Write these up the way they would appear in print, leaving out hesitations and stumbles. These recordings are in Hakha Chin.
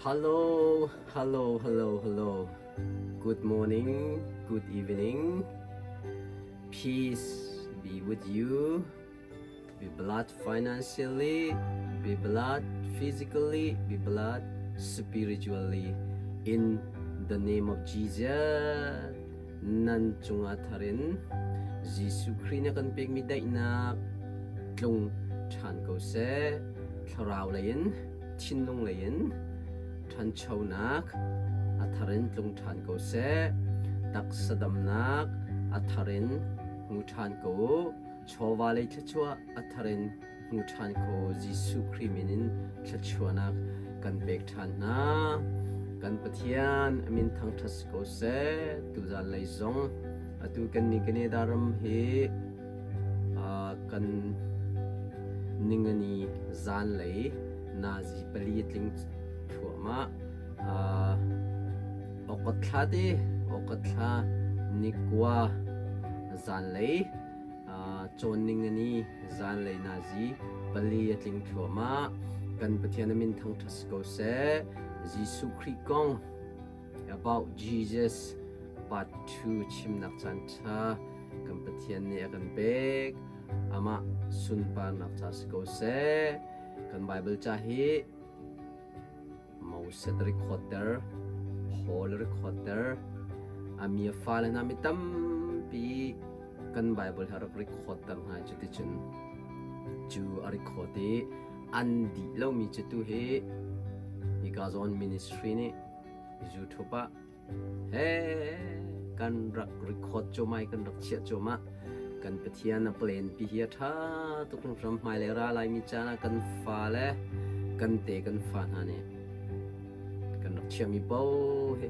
Hello, hello, hello, hello. Good morning, good evening. Peace be with you. Be blessed financially, be blessed physically, be blessed spiritually. In the name of Jesus, nan cungah tharin Jesuh Khrih nih a kan pekmi daihnak tlung ṭhan ko seh. Thlarau lei in, thinlung lei in ṭhanchonak a thar in tlung ṭhan ko seh. Taksa damnak a thar in hmu ṭhan ko u. Chawva lei thluachuah a thar in hmu ṭhan ko Jesuh Khrih min in thluachuahnak kan pek ṭhan hna. Kan Pathian a min thangṭhat si ko seh. Tuzan lei zong atu kan ni Canada ram hi kan ningani zanlei nazi pali a tling thluahmah. Awkot thla te, awkot thla nikua zanlei cawn ningani zanlei nazi pali a tling thluahmah. Kan Pathian a min thangṭhat si ko seh. Jesuh Khrih kong About Jesus Part 2 chimnak caan ṭha kan Pathian nih a kan pek. Amah sunparnak ca si ko seh. Kan Bible ca hi Moses recorder, Paul recorder, a mi a fale hna mi tampi kan Bible hi a rak record ter hna cuticun cu a record i an dih lomi cu tu hi hika zawn ministry nih YouTube ah he kan rak record cuahmah i kan rak chiah cuahmah kan Pathian a plan pi hi a ṭha tuk hringhran hmailei ra laimi caan ah kan fale kan te kan fa hna nih kan rak chiahmi paoh hi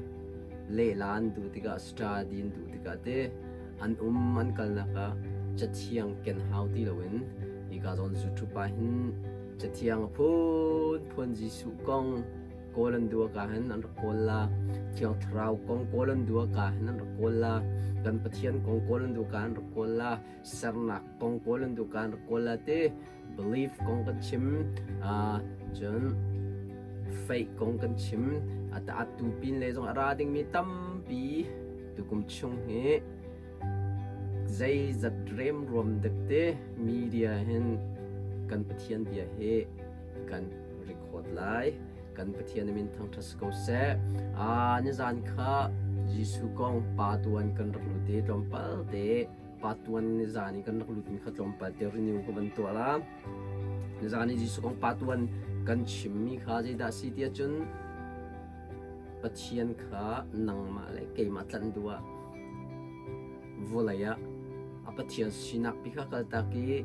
lehla an duh tikah study an duh tikah te an um an kalnak ah cathiang ken hau ti loin hika zawn YouTube ah hin cathiang a phunphun Jesuh kong kawl an duh ka hin an rak kawl la Thiang Thlarau kong kawl an duh ka hin an rak kawl la kan Pathian kong kawl an duh ka an rak kawl la sernak kong kawl an duh ka an rak kawl la ti belief kong kan chim cun faith kong kan chim atu pin le zong a ra dingmi tampi tukum chung hi zeizat remruam dek te media hin kan Pathian bia hi kan record lai kan Pathian min thangṭhat si ko seh a nizan kha Jesuh kong pa tuan kan rak lut i tlawmpal te pa tuan nizan i kan rak lut mi kha tlawmpal te renew ka van tuah la nizan i Jesuh kong pa tuan kan chimmi kha zeidah si tiah cun Pathian kha nangmah le keimah tlanh duh ah vawlei ah a Pathian sinak pi kha kaltak i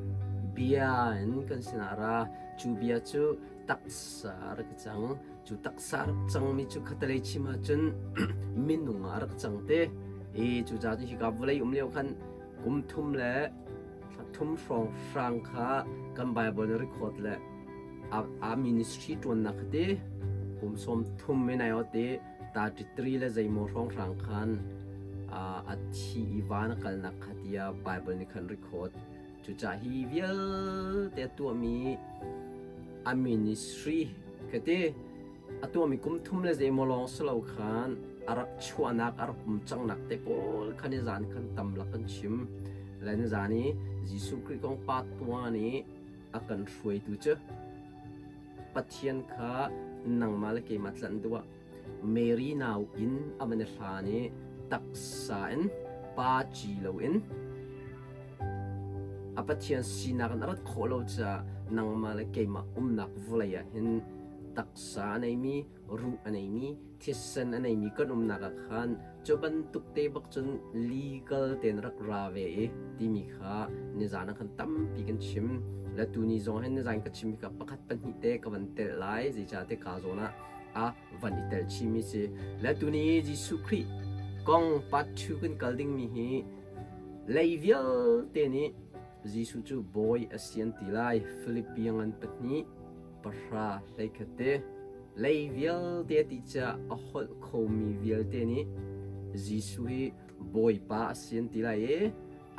bia in kan sinah ra. Cu bia cu taksa a rak cang. Cu taksa a rak cangmi cu khatalei chim ahcun minung ah a rak cang te. I cucaah cun hika vawlei um lio khan kum thum le thla thum hrawng hrang kha kan Bible in record le a ministry ṭuannak kha ti kum 30 in ai ot i 33 le zeimaw hrawnghrang khan a thi i van a kalnak kha tiah Bible nih khan record. Cucaah hi vialte a tuahmi a ministry kha ti a tuahmi kum thum le zeimaw lawng si lo khan a rak chuahnak a rak um cangnak te pawl khan ni zan khan tam lak kan chim. Le ni zan i Jesuh Khrih kong pa tuan i a kan hruaitu cu Pathian kha nangmah le keimah tlanh duh ah Mary nau inn a van i hlan i taksa in pa ci loin a Pathian sinak in a rat khawh lo caah nangmah le keimah umnak vawlei ah hin taksa a neimi ruh a neimi thisen a neimi kan umnak ah khan cu bantuk te bak cun legal tein rak ra ve i timi kha nizan ah khan tampi kan chim le tuni zong hin nizan ka chim ka pakhat pahnih te ka van telh lai zeicah te ka zawn ah a van i tel chimi si le tuni Jesuh Khrih kong part 2 kan kal dingmi hi lei vialte nih Jesuh cu bawi a si an ti lai Philippi ngan pahnih pahra hleikhat te lei vialte a ti caah a holh khomi vialte nih Jesuh hi Bawipa a si an ti lai i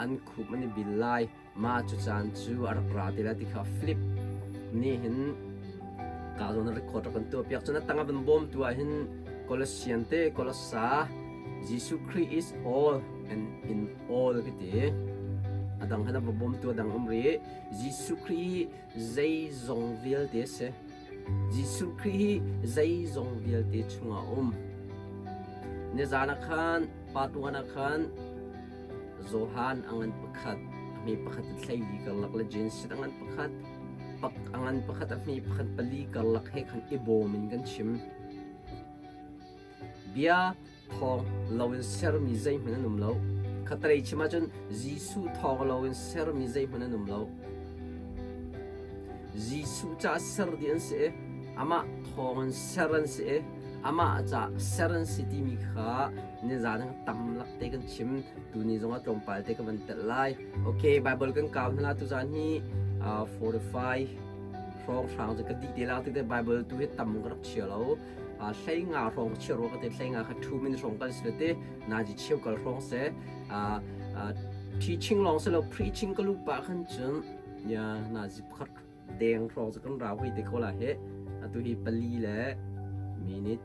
an khup an i bil lai. Mah cu caan cu a rak ra ti lai ti kha Filip nih hin Ka zawn record rak kan tuah piak cun a tang a van bawmtu ah hin Colossian te Colossa Jesuh Khrih is all and in all ka ti. A dang han a va bawmtu a dang um rih. Jesuh Khrih hi zeizong vialte a si. Jesuh Khrih hi zeizong vialte chungah a um. Nizan ah khan part 1 ah khan Johan a ngan pakhat, a hme pakhat in hleili karlak le Genesis a ngan pakhat, pak a ngan pakhat a hme pakhat pali karlak he khan i bawm in kan chim. Bia thawng loin sermi zeihmanh an um lo. Khatalei chim ahcun Jesuh thawng loin sermi zeihmanh an um lo. Jesuh caah ser dih an si i amah thawng in ser an si i amah caah ser an si timi kha nizan ah tam lak te kan chim. Tuni zongah tlawmpal te ka van telh lai. Okay, Bible kan kau hna la tuzan hi 45 hrawng hrang cu ka dih te la te Bible tu hi tam ka rak chia lo. Hlei nga hrawng ka chia rua ka te hlei nga kha 2 minutes hrawng kal si te naji cheu kal hrawng se teaching lawng si lo preaching ka lu pa khan cun ya nazi pakhat deng hrawng cu kan rau hoi te ko la he atu hi pali le minute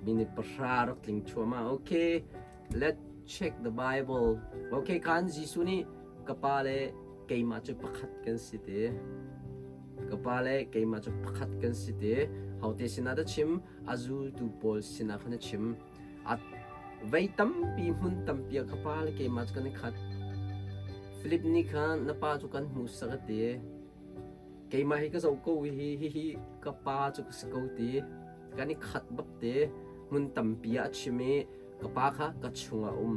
minute pahra rak tling chuama. Okay, let's check the Bible. Okay, kan Jesuh nih ka pa le keimah cu pakhat kan si te, ka pa le keimah cu pakhat kan si te. Hote sinah dah chim? A zultu pawl sinah khan a chim. A vei tampi hmun tampi ah ka pa le keimah cu kan i khat. Philip nih khan na pa cu kan hmuhsak a ti. Keimah hi ka zoh ko i hi hihi ka pa cu ka si ko ti. Kan i khat bak te. Hmun tampi ah a chim i ka pa kha ka chungah a um.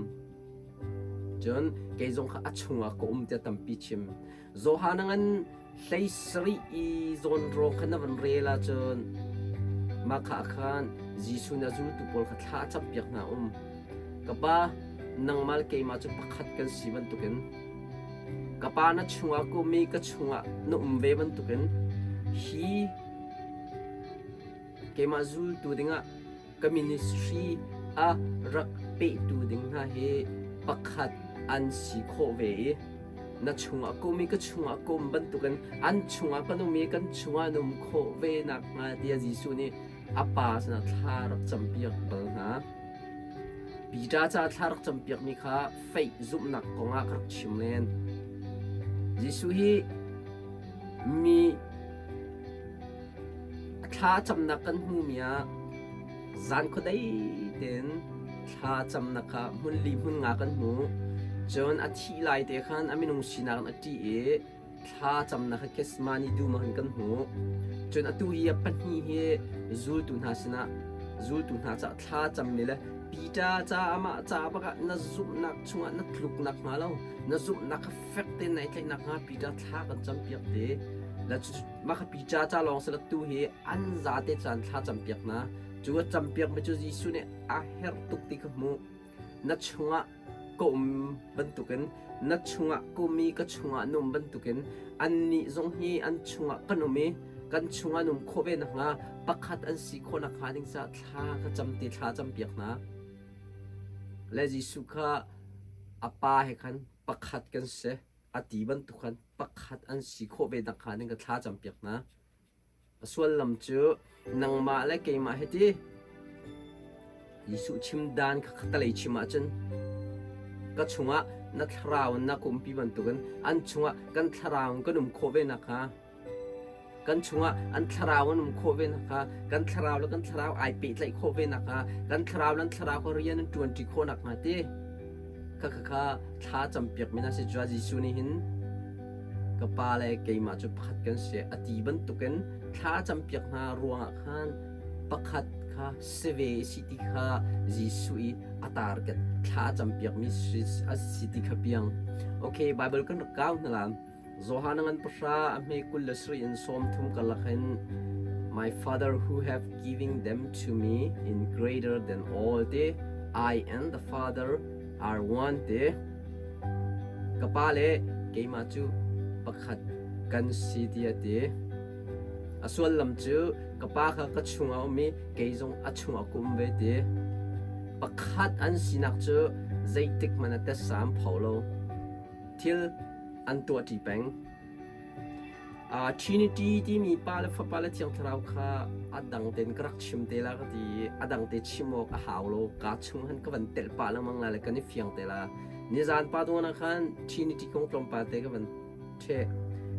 Cun kei zong kha a chungah ka um tiah tampi chim. Johan a ngan hlei sarih i zawnrawng kha na van rel ahcun mah kha khan Jesuh nih a zultu pawl kha thla a campiak hna um. Ka pa, nangmah le keimah cu pakhat kan si bantukin ka pa na chungah ka um i ka chungah na um ve bantukin hi keimah zultu dingah ka ministry a rak pehtu ding hna hi pakhat an si khawh ve i na chungah ka um i ka chungah ka um bantukin an chungah kan um i kan chungah an um khawh ve nakhnga tiah Jesuh nih a pa sinah thla rak campiak bal hna. Peter ca thla rak campiakmi kha faith zumhnak kongah ka rak chim len. Jesuh hi mi Thla camnak kan hmuhmi ah zan khuadei tein thla camnak kha hmun li hmun nga kan hmu. Cun a thih lai te khan a minung sinak in a ṭih i thla camnak kha Gethsemane dum ah khan kan hmuh. Cun atu hi a pahnih hi zultu hna sinah zultu hna caah thla cammi le Peter ca amah ca bak ah na zumhnak chungah na tluk nakhnga lo na zumhnak kha fek tein nai tlaih nakhnga Peter thla kan campiak te. Mah kha Peter ca lawng si lo tu hi an zate caan thla campiak hna. Cu a campiakmi cu Jesuh nih a herh tuk ti kha hmuh. Na chungah ka um bantukin na chungah ka um i ka chungah na um bantukin annih zong hi an chungah kan um i kan chungah an um khawh ve nakhnga pakhat an si khawh nakhnga ding caah thla ka cam ti thla campiak hna. Le Jesuh kha a pa he khan pakhat kan si. A ti bantuk khan pakhat an si khawh ve nakhnga ding ka thla campiak hna. A sullam cu nangmah le keimah hi ti Jesuh chim dan kha khatalei chim ahcun ka chungah na thlarau in na ka umpi bantukin an chungah kan thlarau in kan um khawh ve nakhnga Kan chungah an thlarau an um khawh ve nakhnga, kan thlarau le kan thlarau ai pehtlaih khawh ve nakhnga, kan thlarau le an thlarau kha rian an ṭuanṭi khawh nakhnga ti kha kha kha thla campiak mi hna si. Cuah Jesuh nih hin ka pa le keimah cu pakhat kan si a ti bantukin thla campiak hna ruangah khan pakhat kha si ve si ti kha Jesuh i a target thla campiak mi a si ti kha piang. Okay, Bible kan rak kau hna la. Johan a ngan pahra a hme 27 in 30 karlak hin My Father who have given them to me in greater than all te I and the Father are one te ka pa le keimah cu pakhat kan si ti a ti. A sullam cu ka pa kha ka chungah a um i kei zong a chungah ka um ve ti. Pakhat an sinak cu zeitik hmanh ah tessa an pho lo. Thil an tuahṭi peng. Trinity timi Pa le Fapa le Thiang Thlarau kha a dang tein ka rak chim te la ka ti i a dang te chim awk a hau lo. Ka chung han ka van telh pah lengmang la le kan i fiang te la. Nizan pa tuan ah khan Trinity kong tlawmpal te ka van ṭheh.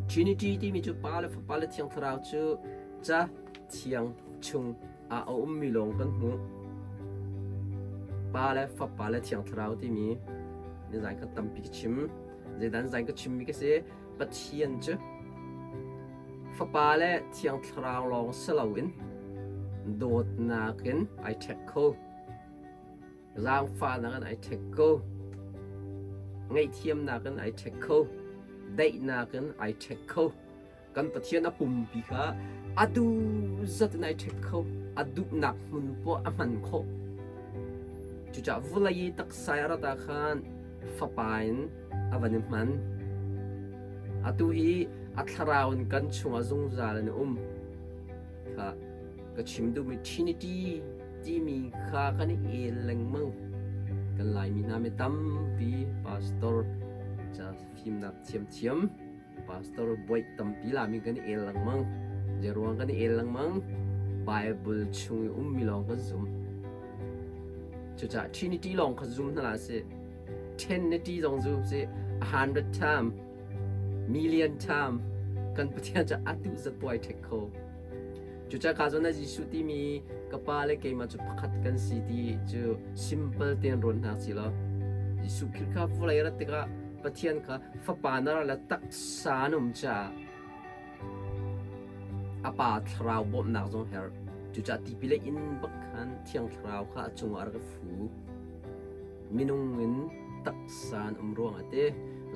Trinity timi cu Pa le Fapa le Thiang Thlarau cu ca thiang chung ah a ummi lawng kan hmuh. Pa le Fapa le Thiang Thlarau timi nizan kha tampi ka chim. Zeidan zan ka chimmi ka si. Pathian cu Fapa le Thiang Thlarau lawng si loin dawtnak in ai ṭhek kho. Zaangfahnak in ai ṭhek ko. Ngaihthiamnak in ai ṭhek kho. Daihnak in ai ṭhek kho. Kan Pathian a pumpi kha a duh zat in ai ṭhek kho. A duhnak hmun poah a hman khawh. Cucaah vawlei i taksa i a rat ah khan Fapa in a van i hman. Atu hi a thlarau in kan chungah zungzal in a um. Kha ka chim duhmi Trinity timi kha kan i el lengmang. Kan Laimi hna mi tampi pastor ca fimnak thiamthiam pastor bawi tampi lami kan i el lengmang. Zeiruang kan i el lengmang? Bible chung i ummi lawng kan zum. Cucaah Trinity lawng kha zum hna hlah sih. Trinity zong zum sih. 100 time, million time kan Pathian cu a duh zat puai ṭhek kho. Cucaah ka zawn ah Jesuh timi ka pa le keimah cu pakhat kan si ti cu simple tein ruat hna si law Jesuh Khrih kha vawlei rat tikah Pathian kha fapa na ra le taksa an um caah A pa thlarau bawmhnak zong herh. Cucaah tipil a inn bak khan Thiang Thlarau kha a cungah a rak i fu. Minung in taksa an um ruangah ti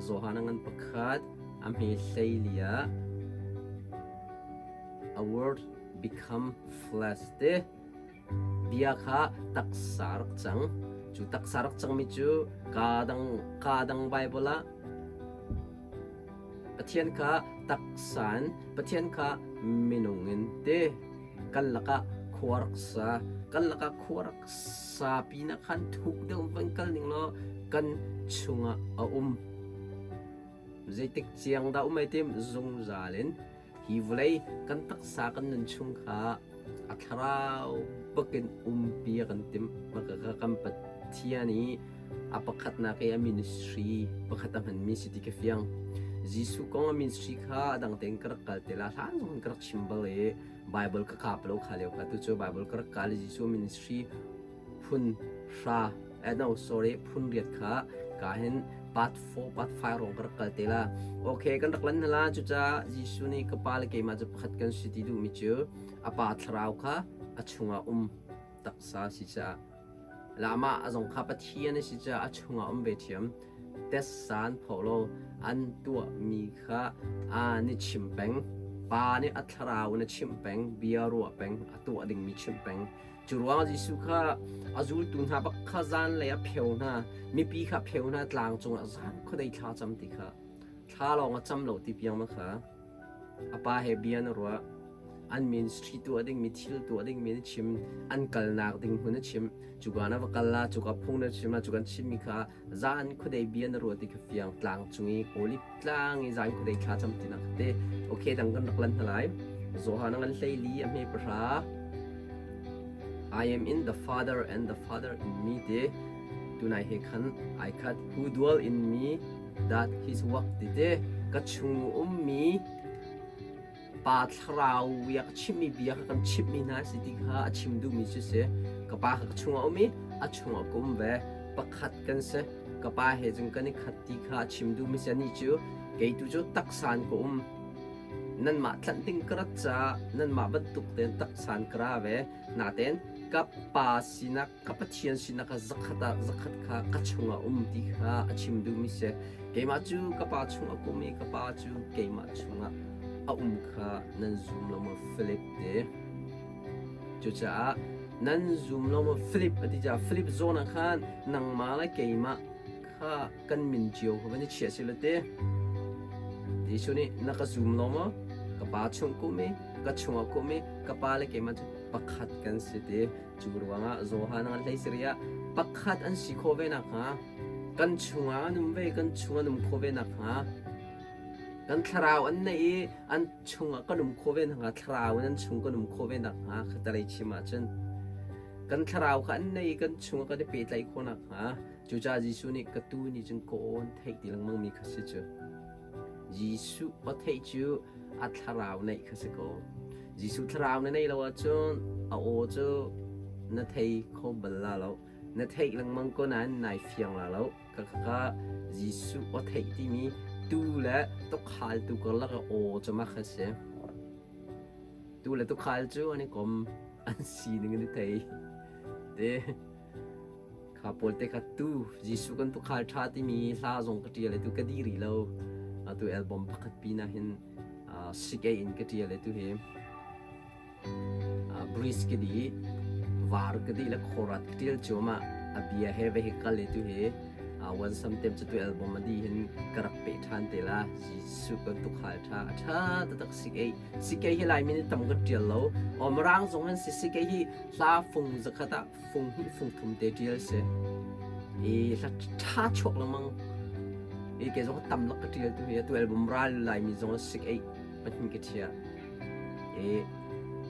Johan a ngan pakhat a hme hleili ah a word become flesh ti Bia kha taksa rak cang. Cu taksa rak cangmi cu kaa dang, kaa dang Baibal ah Pathian kha taksa in, Pathian kha minung in ti kan lakah khua rak sa. Kan lakah khua rak sa pinah khan thuk deuh van kal ning law kan chungah a um. Zeitik ciang dah um ai tim zungzal in Hi vawlei kan taksa kan nun chung kha a thlarau bakin umpi a kan timh. Kan Pathian i a pakhatnak i a ministry pakhat a hmanmi si ti ka fiang. Jesuh kong a ministry kha a dang tein ka rak kal te la hlan zong ka rak chim bal i Bible ka kap lo kha lio kha tu cu Bible ka rak kal i Jesuh ministry phun hra eh no sorry phun riat kha ka hin part 4 part 5 rong ka rak kal te la okay kan rak lan hna la cucaah Jesuh nih ka pa le keimah cu pakhat kan si ti duhmi cu a pa thlarau kha a chungah um taksa si caah la amah a zong kha Pathian a si caah a chungah um ve thiam test san pho lo an tuahmi kha a ni chim peng pa nih a thlarau in a chimh peng bia ruah peng a tuah dingmi chimh peng Cu ruangah Jesuh kha a zultu hna bak kha zanlei a pheu hna, mipi kha a pheu hna tlang cungah zan khuadei thla cam ti kha thla lawng a cam lo ti piang ma kha a pa he bia na ruah an ministry tuah dingmi thil tuah dingmi na chim an kalnak ding hmun na chim cuka na va kal la cuka phung na chim la cu kan chimmi kha zan khuadei bia na ruah ti kha fiang tlang cung i Olive tlang i zan khuadei thla cam ti nak te okay dang kan rak lan hna lai Johan ngan hleili a hme pahra I am in the Father and the Father in me te tunai he khan ai khat who dwell in me that his work ti te ka chung ummi Pa thlarau i a ka chimhmi bia kha kan chimhmi hna a si ti kha a chim duhmi cu si. Ka pa kha ka chungah a um i a chungah ka um ve. Pakhat kan si. Ka pa he cun kan i khat ti kha a chim duhmi si. Anih cu kei tu cu taksa in ka um. Nanmah tlanh ding ka rat caah nanmah bantuk tein taksa in ka ra ve. Natein ka pa sinak ka Pathian sinak kha zakhat ah zakhat kha ka chungah um ti kha a chim duhmi si. Keimah cu ka Pa chungah ka um i ka Pa cu keimah chungah a um kha nan zum lo maw Philip te. Cucaah nan zum lo maw Philip a ti caah Philip zawn ah khan nangmah le keimah kha kan min cio kha van i chiah si la te. Jesuh nih na ka zum lo maw? Ka Pa chung ka um i ka chungah ka um i ka Pa le keimah cu pakhat kan si ti. Cu ruangah Johan an hlei siri ah pakhat an si khawh ve nakhnga kan chungah an um ve kan chung an um khawh ve nakhnga. Kan thlarau an neih i an chungah kan um khawh ve nakhnga thlarau in an chung kan um khawh ve nakhnga khatalei chim ahcun kan thlarau kha an neih i kan chungah kan i pehtlaih khawh nakhnga cucaah Jesuh nih ka tuu nih cun ka aw an theih ti lengmang mi kha si cu. Jesuh aw theih cu a thlarau neih kha si ko. Jesuh thlarau na neih lo ahcun a aw cu na thei kho bal la lo. Na theih lengmang ko nain nai fiang la lo. Khakha Jesuh aw theih timi tuu le tukhal tu karlak ah aw cu mah kha si. Tuu le tukhal cu an i kom, an sining an i thei. Te kha pawl te kha tuu Jesuh kan tukhal ṭha timi hla zong ka ṭial i tu ka di rih lo. Atu album pakhat pin ah hin sikei in ka ṭial i tu hi. Bridge ka dih, var ka dih le khorat ka ṭial cuahmah. A bia he ve hi kal i tuhi one samtem cu tu album a dih hin ka rak peh ṭhan te la. Jesuh kan tukhal ṭha a ṭha taktak sikei. Sikei hi Laimi nih tam kan ṭial lo. Aw Mirang zong an si sikei hi hla fung zakhat ah fung hnih fung thum te ṭial si. I hla ṭha chuak lengmang. I kei zong tam lak ka ṭial tu hi atu album ral Laimi zong sikei pahnih ka ṭhial. I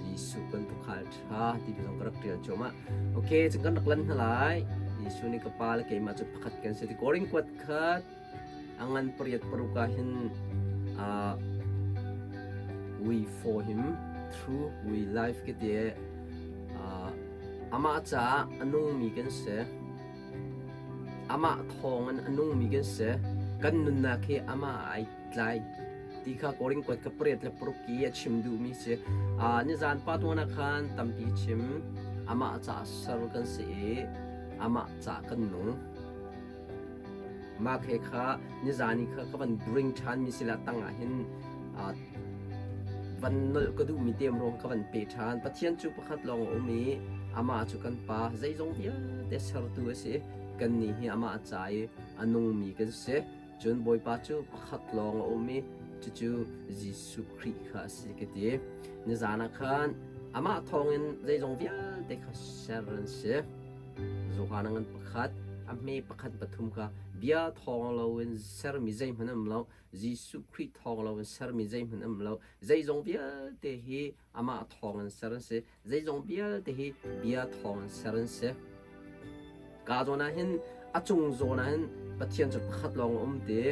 Jesuh kan tukhal ṭha ti zong ka rak ṭial cuahmah. Okay, cun kan rak lan hna lai. Jesuh nih ka pa le keimah cu pakhat kan si ti. Korin kuat khat a ngan pariat paruk ah hin uh, we for him through we life ka ti uh, amah caah a nungmi kan si. Amah thawng in a nungmi kan si. Kan nunnak hi amah ai tlai ti kha Korin kuat ka pariat le paruk i a chim duhmi si. Uh, nizan pa tuan ah khan tampi chim. Amah caah ser kan si i amah caah kan nung. Mah he kha nizan i kha ka van bring ṭhan mi sila tangah hin uh, van nolh ka duhmi tem ruang ka van pe ṭhan. Pathian cu pakhat lawng a um i amah cu kan pa zeizong vialte sertu a si. Kannih hi amah ca i a nungmi kan si. Cun Bawipa cu pakhat lawng a um i cucu Jesuh Khrih kha a si ka ti. Nizan ah khan amah thawngin zeizong vialte kha ser an si. Johan a ngan pakhat, a hme pakhat pathum kha bia thawng loin sermi zeihmanh an um lo. Jesuh Khrih thawng loin sermi zeihmanh an um lo. Zeizong vialte hi amah thawngin ser an si. Zeizong vialte hi bia thawngin ser an si. Ka zawn ah hin a cung zawn ah hin Pathian cu pakhat lawng a um ti.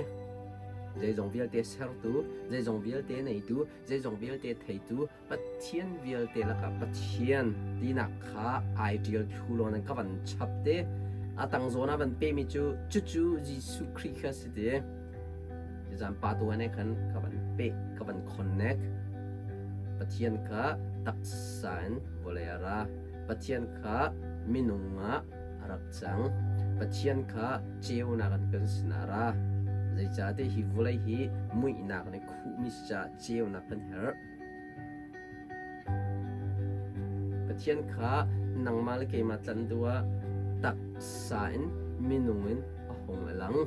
Zeizong vialte sertu, zeizong vialte neitu, zeizong vialte theitu, Pathian vialte lakah Pathian tinak kha ai ṭial thlu law nan ka van chap te. A tang zawn ah van pemi cu cucu Jesuh Khrih kha si ti. Zan pa tu ane khan ka van pe ka van connect. Pathian kha taksa in vawlei a ra. Pathian kha minung ah a rak cang. Pathian kha ceunak in kan sinah a ra. Zeicahtiah hi vawlei hi muihnak nih khuhmi si caah ceunak kan herh. Pathian kha nangmah le keimah tlanh duh ah taksa in minung in a hung a lang.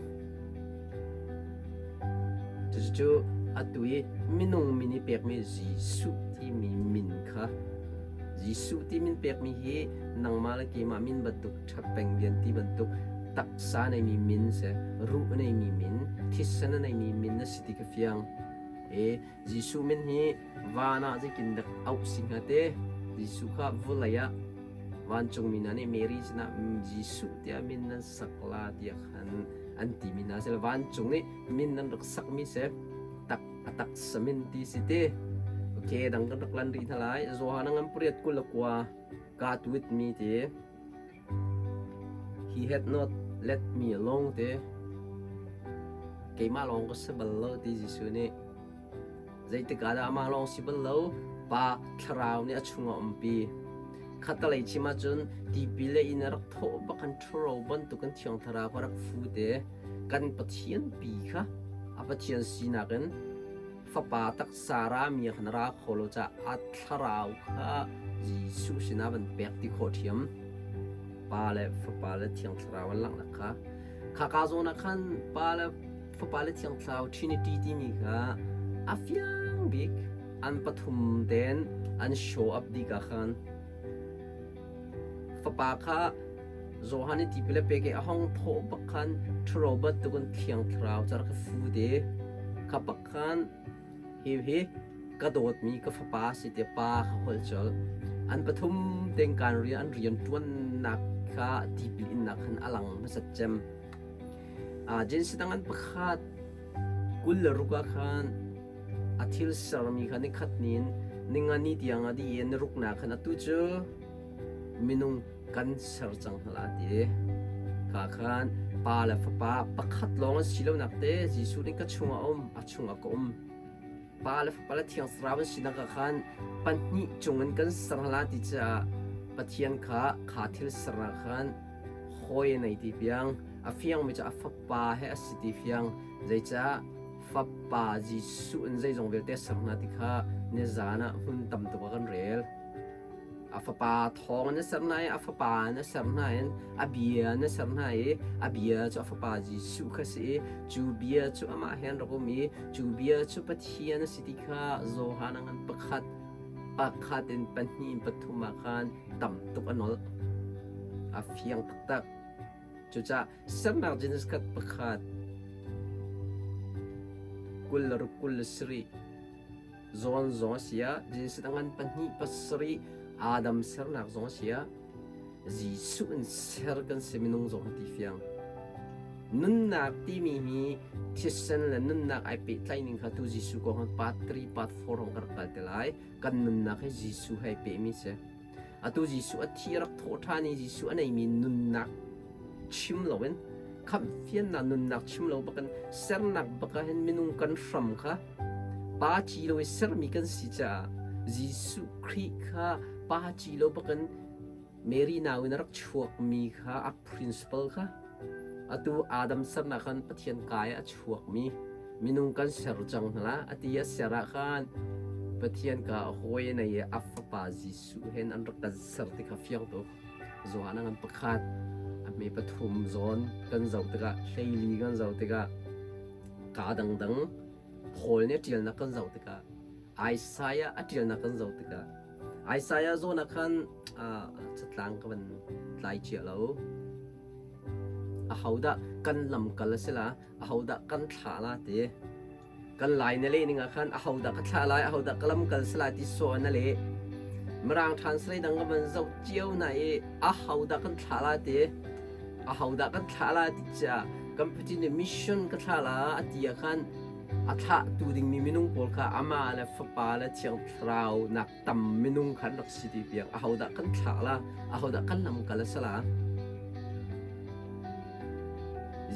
Cucu atu i minung min i pekmi Jesuh timi min kha Jesuh ti min pekmi hi nangmah le keimah min bantuk ṭhapeng lian ti bantuk taksa neimi min si, ruh neimi min, thisen a neimi min na si ti ka fiang. E Jesuh min hi van ah zeitin dak auh si hnga te? Jesuh kha vawlei ah vancungmi hna nih Mary sinah Jesuh tiah min nan sak la tiah khan an timi hna sila vancung nih min nan rak sakmi si tak a taksa min ti si te. Okay, dang kan rak lan rih hna lai. Johan ngan pariat 29 God with me ti. He had not let me alone te. Keimah lawng ka si bal lo ti Jesuh nih. Zeitik ah dah amah lawng si bal lo, Pa Thlarau nih a chungah umpi. Khattalei chim ahcun tipil le inn a rak thawh bak kan ṭhuro bantukin Thiang Thlarau kha rak fu te. Kan Pathian pi kha a Pathian sinak in Fapa taksa rami khan ra kho lo caah a thlarau kha Jesuh sinah van pek ti khawh ṭhiam. Pa le Fapa le Thiang Thlarau an langhnak kha. Khaka zawn ah khan Pa le Fapa le Thiang Thlarau Trinity timi kha a fiang bik an pathum tein an show up dih ka khan Fapa kha Johan i tipil a pek i a hong thawh bak khan ṭhuro bantukin Thiang Thlarau cu a rak i fu te. Kha bak khan hi hi ka dawtmi ka fapa si tiah pa kha holh colh. An pathum tein kan rian an rian ṭuannak kha tipil innak khan a lang hmasat cem. Jinsi dang an pakhat 26 ah khan a thil sermi kha nikhat ni in ninga ni tiang a dih i ni ruknak khan atu cu minung kan ser cang hna la ti. Kha khan pa le fapa pakhat lawng an si lonak te Jesuh nih ka chungah a um, a chungah ka um. Pa le Fapa le Thiang Thlarau an sinak ah khan pahnih cungin kan ser hna ti caah Pathian kha kha thil sernak khan hawi a nei ti fiang a fiangmi cu a Fapa he a si ti fiang zeicah Fapa Jesuh in zeizong vialte a ser hna ti kha nizan ah hmun tam tuk ah kan rel. A fapa thawng in a ser hna i a fapa in a ser hna in a bia in a ser hna i a bia cu a fapa Jesuh kha si i cu bia cu amah he an rak um i cu bia cu Pathian a si ti kha Johan a ngan pakhat pakhat in pahnih in pathum ah khan tam tuk a nolh. A fiang taktak. Cucaah sernak Genesis khat pakhat 26 27 Zawn zong a si ah, Genesis a ngan pahnih pasarih Adam sernak zong a si ah, Jesuh in ser kan si minung zong ti fiang. Nunnak timi hi thisen le nunnak ai pehtlaih ning kha tu Jesuh kong han part 3 part 4 hong ka rak kal te lai. Kan nunnak hi Jesuh he pehmi si. Atu Jesuh a thi a rak thawh ṭhan i Jesuh a neimi nunnak chim loin khamhfiannak nunnak chim lo bakin sernak bak ah hin minung kan hram kha pa ci lo i sermi kan si caah Jesuh Khrih kha pa ci lo bakin Mary nau in a rak chuakmi kha a principle kha atu Adam sernak khan Pathian kai a chuakmi minung kan ser cang hna la ati a ser ah khan Pathian ka hawi nei i a fapa Jesuh hen an rak kan ser ti kha fiang tuk Johan ngan pakhat a hme pathum zawn kan zoh tikah hleili kan zoh tikah ka dangdang Paul nih a ṭialnak kan zoh tikah Isaiah a ṭialnak kan zoh tikah Isaiah zawn ah khan catlang ka van tlai cia lo ahodah kan lamkal a si la ahodah kan thlah la ti kan lai na leh ning ah khan ahodah ka thlah lai ahodah ka lamkal si lai ti saw na leh mirang translate dang ka van zoh cio na i ahodah kan thlah la ti ahodah kan thlah la ti cia kan Pathian nih mission ka thlah la a ti ah khan a thlah tu dingmi minung pawl kha amah le fapa le thiang thlarau nak tam minung khan rak si ti piak ahodah kan thlah la ahodah kan lamkal a si la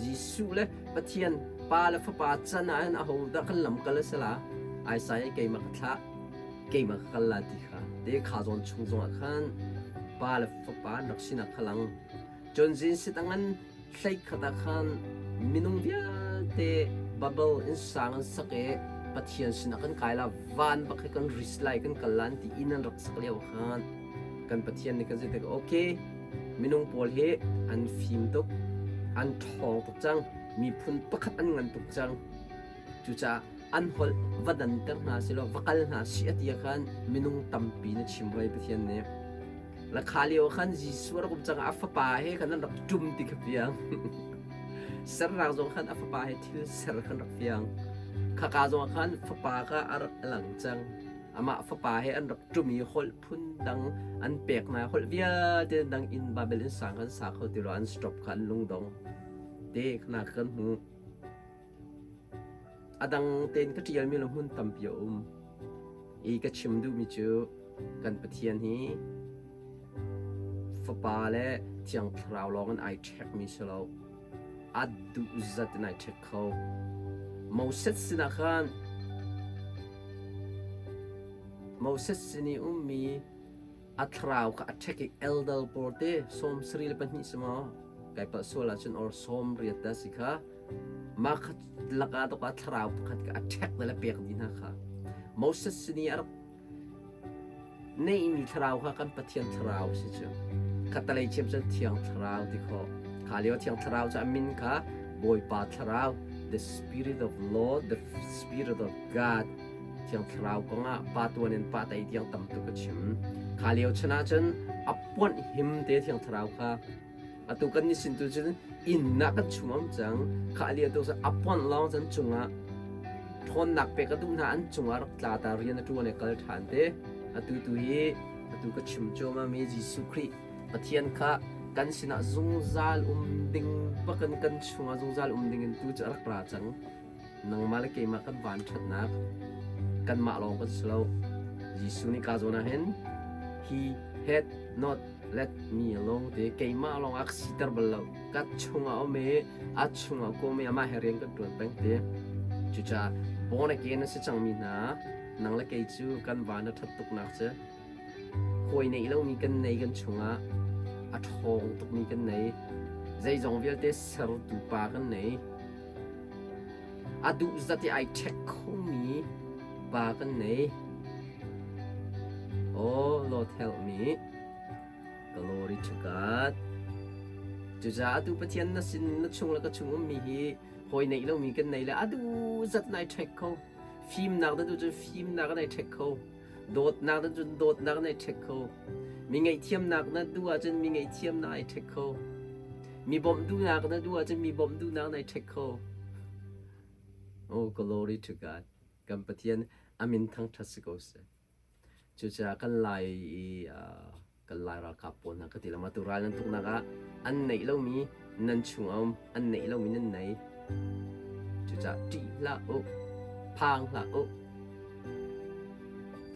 Jesuh le Pathian Pa le Fapa can ah hin ahodah kan lamkal a si la Isaiah keimah ka thlah keimah ka kal la ti kha te kha zawn chung zongah khan Pa le Fapa an rak sinak kha lang Cun zin sitangan hlei khat ah khan minung vialte Babel innsang an sak i Pathian sinah kan kai la van bak hi kan ris lai kan kal lan ti inn an rak sak lio khan kan Pathian nih kan si tik okay minung pawl hi an fim tuk an ṭhawng tuk cang miphun pakhat an ngan tuk cang Cucaah an holh va danter hna selaw va kal hna si a ti ah khan minung tampi na chim hoi Pathian nih. La kha lio khan Jesuh a rak um cang a fapa he khan an rak ṭum ti kha fiang. Sernak zong khan a fapa he thil ser khan rak fiang. Khaka zong ah khan fapa kha a rak lang cang. Amah fapa he an rak ṭum i holh phun dang an pek hna holh vialte dang in Babel in sang kan sa kho ti lo an stop kha an lungdong. Te khana kan hmu. A dang tein ka ṭialmi le hmun tampi a um. I ka chim duhmi cu kan Pathian hi Fapa le Thiang Thlarau lawng in ai ṭhekmi si lo. A duh zat in ai ṭhek kho. Moses sinah khan Moses sin i ummi a thlarau kha a ṭhek i eldal pawl te 72 si maw kai palh sual ahcun or 80 dah si kha Mah kha lakah tuk ah thlarau pakhat kha a ṭhek le pek dih hna kha. Moses sin i a rak neihmi thlarau kha kan Pathian thlarau si cu. Khattalei chiam cun Thiang Thlarau ti khawh. Kha lio Thiang Thlarau cu a min kha Bawipa Thlarau, the Spirit of Lord, the Spirit of God. Thiang Thlarau kongah pa tuan in pa tei tiang tam tuk a chim. Kha lio chan ah cun a puanh him te Thiang Thlarau kha Atu kan ni sin tu cun inn ah kan chum am cang. Kha ali atu a pon lawng cun cungah. Ṭhawnnak pek a duh hna an cungah rak tla ta rian a ṭuan i kal ṭhan te. Atu tu hi atu ka chim cuahmahmi Jesuh Khrih Pathian kha kan sinah zungzal um ding bakin kan chungah zungzal um dingin tu cu a rak ra cang. Nangmah le keimah kan van ṭhatnak kanmah lawng kan si lo. Jesuh nih ka zawn ah hin he had not let me alone te keimah lawng a ka siter bal lo. Ka chungah um i a chungah kawm i amah he rian kan ṭuan peng ti. Cucaah born again a si cangmi hna nang le kei cu kan van a ṭhat tuknak cu hawi neih lomi kan nei kan chungah a ṭhawng tukmi kan nei. Zeizong vialte sertu pa kan nei. A duh zat i ai ṭhek khomi pa kan nei. Oh, Lord help me. Glory to God. Cucaah atu Pathian na sin na chung le ka chung ummi hi hawi neih lomi kan nei le a duh zat nai ṭhek kho. Fimnak na duh cun fimnak nai ṭhek kho. Dawtnak na cun dawtnak nai ṭhek kho. Mi ngaihthiamnak na duh ahcun mi ngaihthiamnak ai ṭhek kho. Mi bawmh duhnak na duh ahcun mi bawmh duhnak nai ṭhek kho. Oh, glory to God. Kan Pathian a min thangṭhat si ko seh. Cucaah kan Lai i kan Lai ralkap pawl hna ka ti lo atu ral nan tuknak ah an neih lomi nan chung a um, an neih lomi nan nei. Cucaah ṭih hlah u, phang hlah u.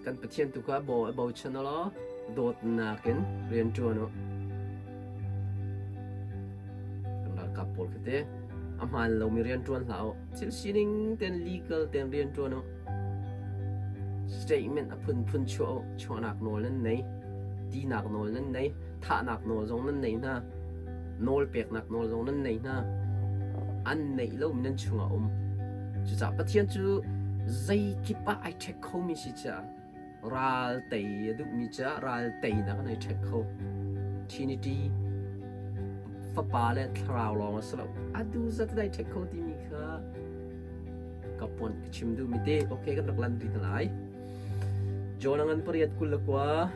Kan Pathian tu kha bo a bochan u law dawtnak in rian ṭuan u. Kan ralkap pawl kha te a hmaan lomi rian ṭuan hlah u. Thil sining ten legal ten rian ṭuan u. Statement a phunphun chuah u. Chuahnak nawl nan nei. Tinak nawl nan nei. Thahnak nawl zong nan nei hna. Nawl peknak nawl zong nan nei hna. An neih lomi nan chungah um. Cucaah Pathian cu zeikip ah ai ṭhek khomi si caah ral tei a duhmi caah ral teinak an ai ṭhek kho. Trinity Fapa le Thlarau lawng a si lo. Atu zat in ai ṭhek kho timi kha ka pon ka chim duhmi te okay kan rak lan rih hna lai. John a ngan 8:29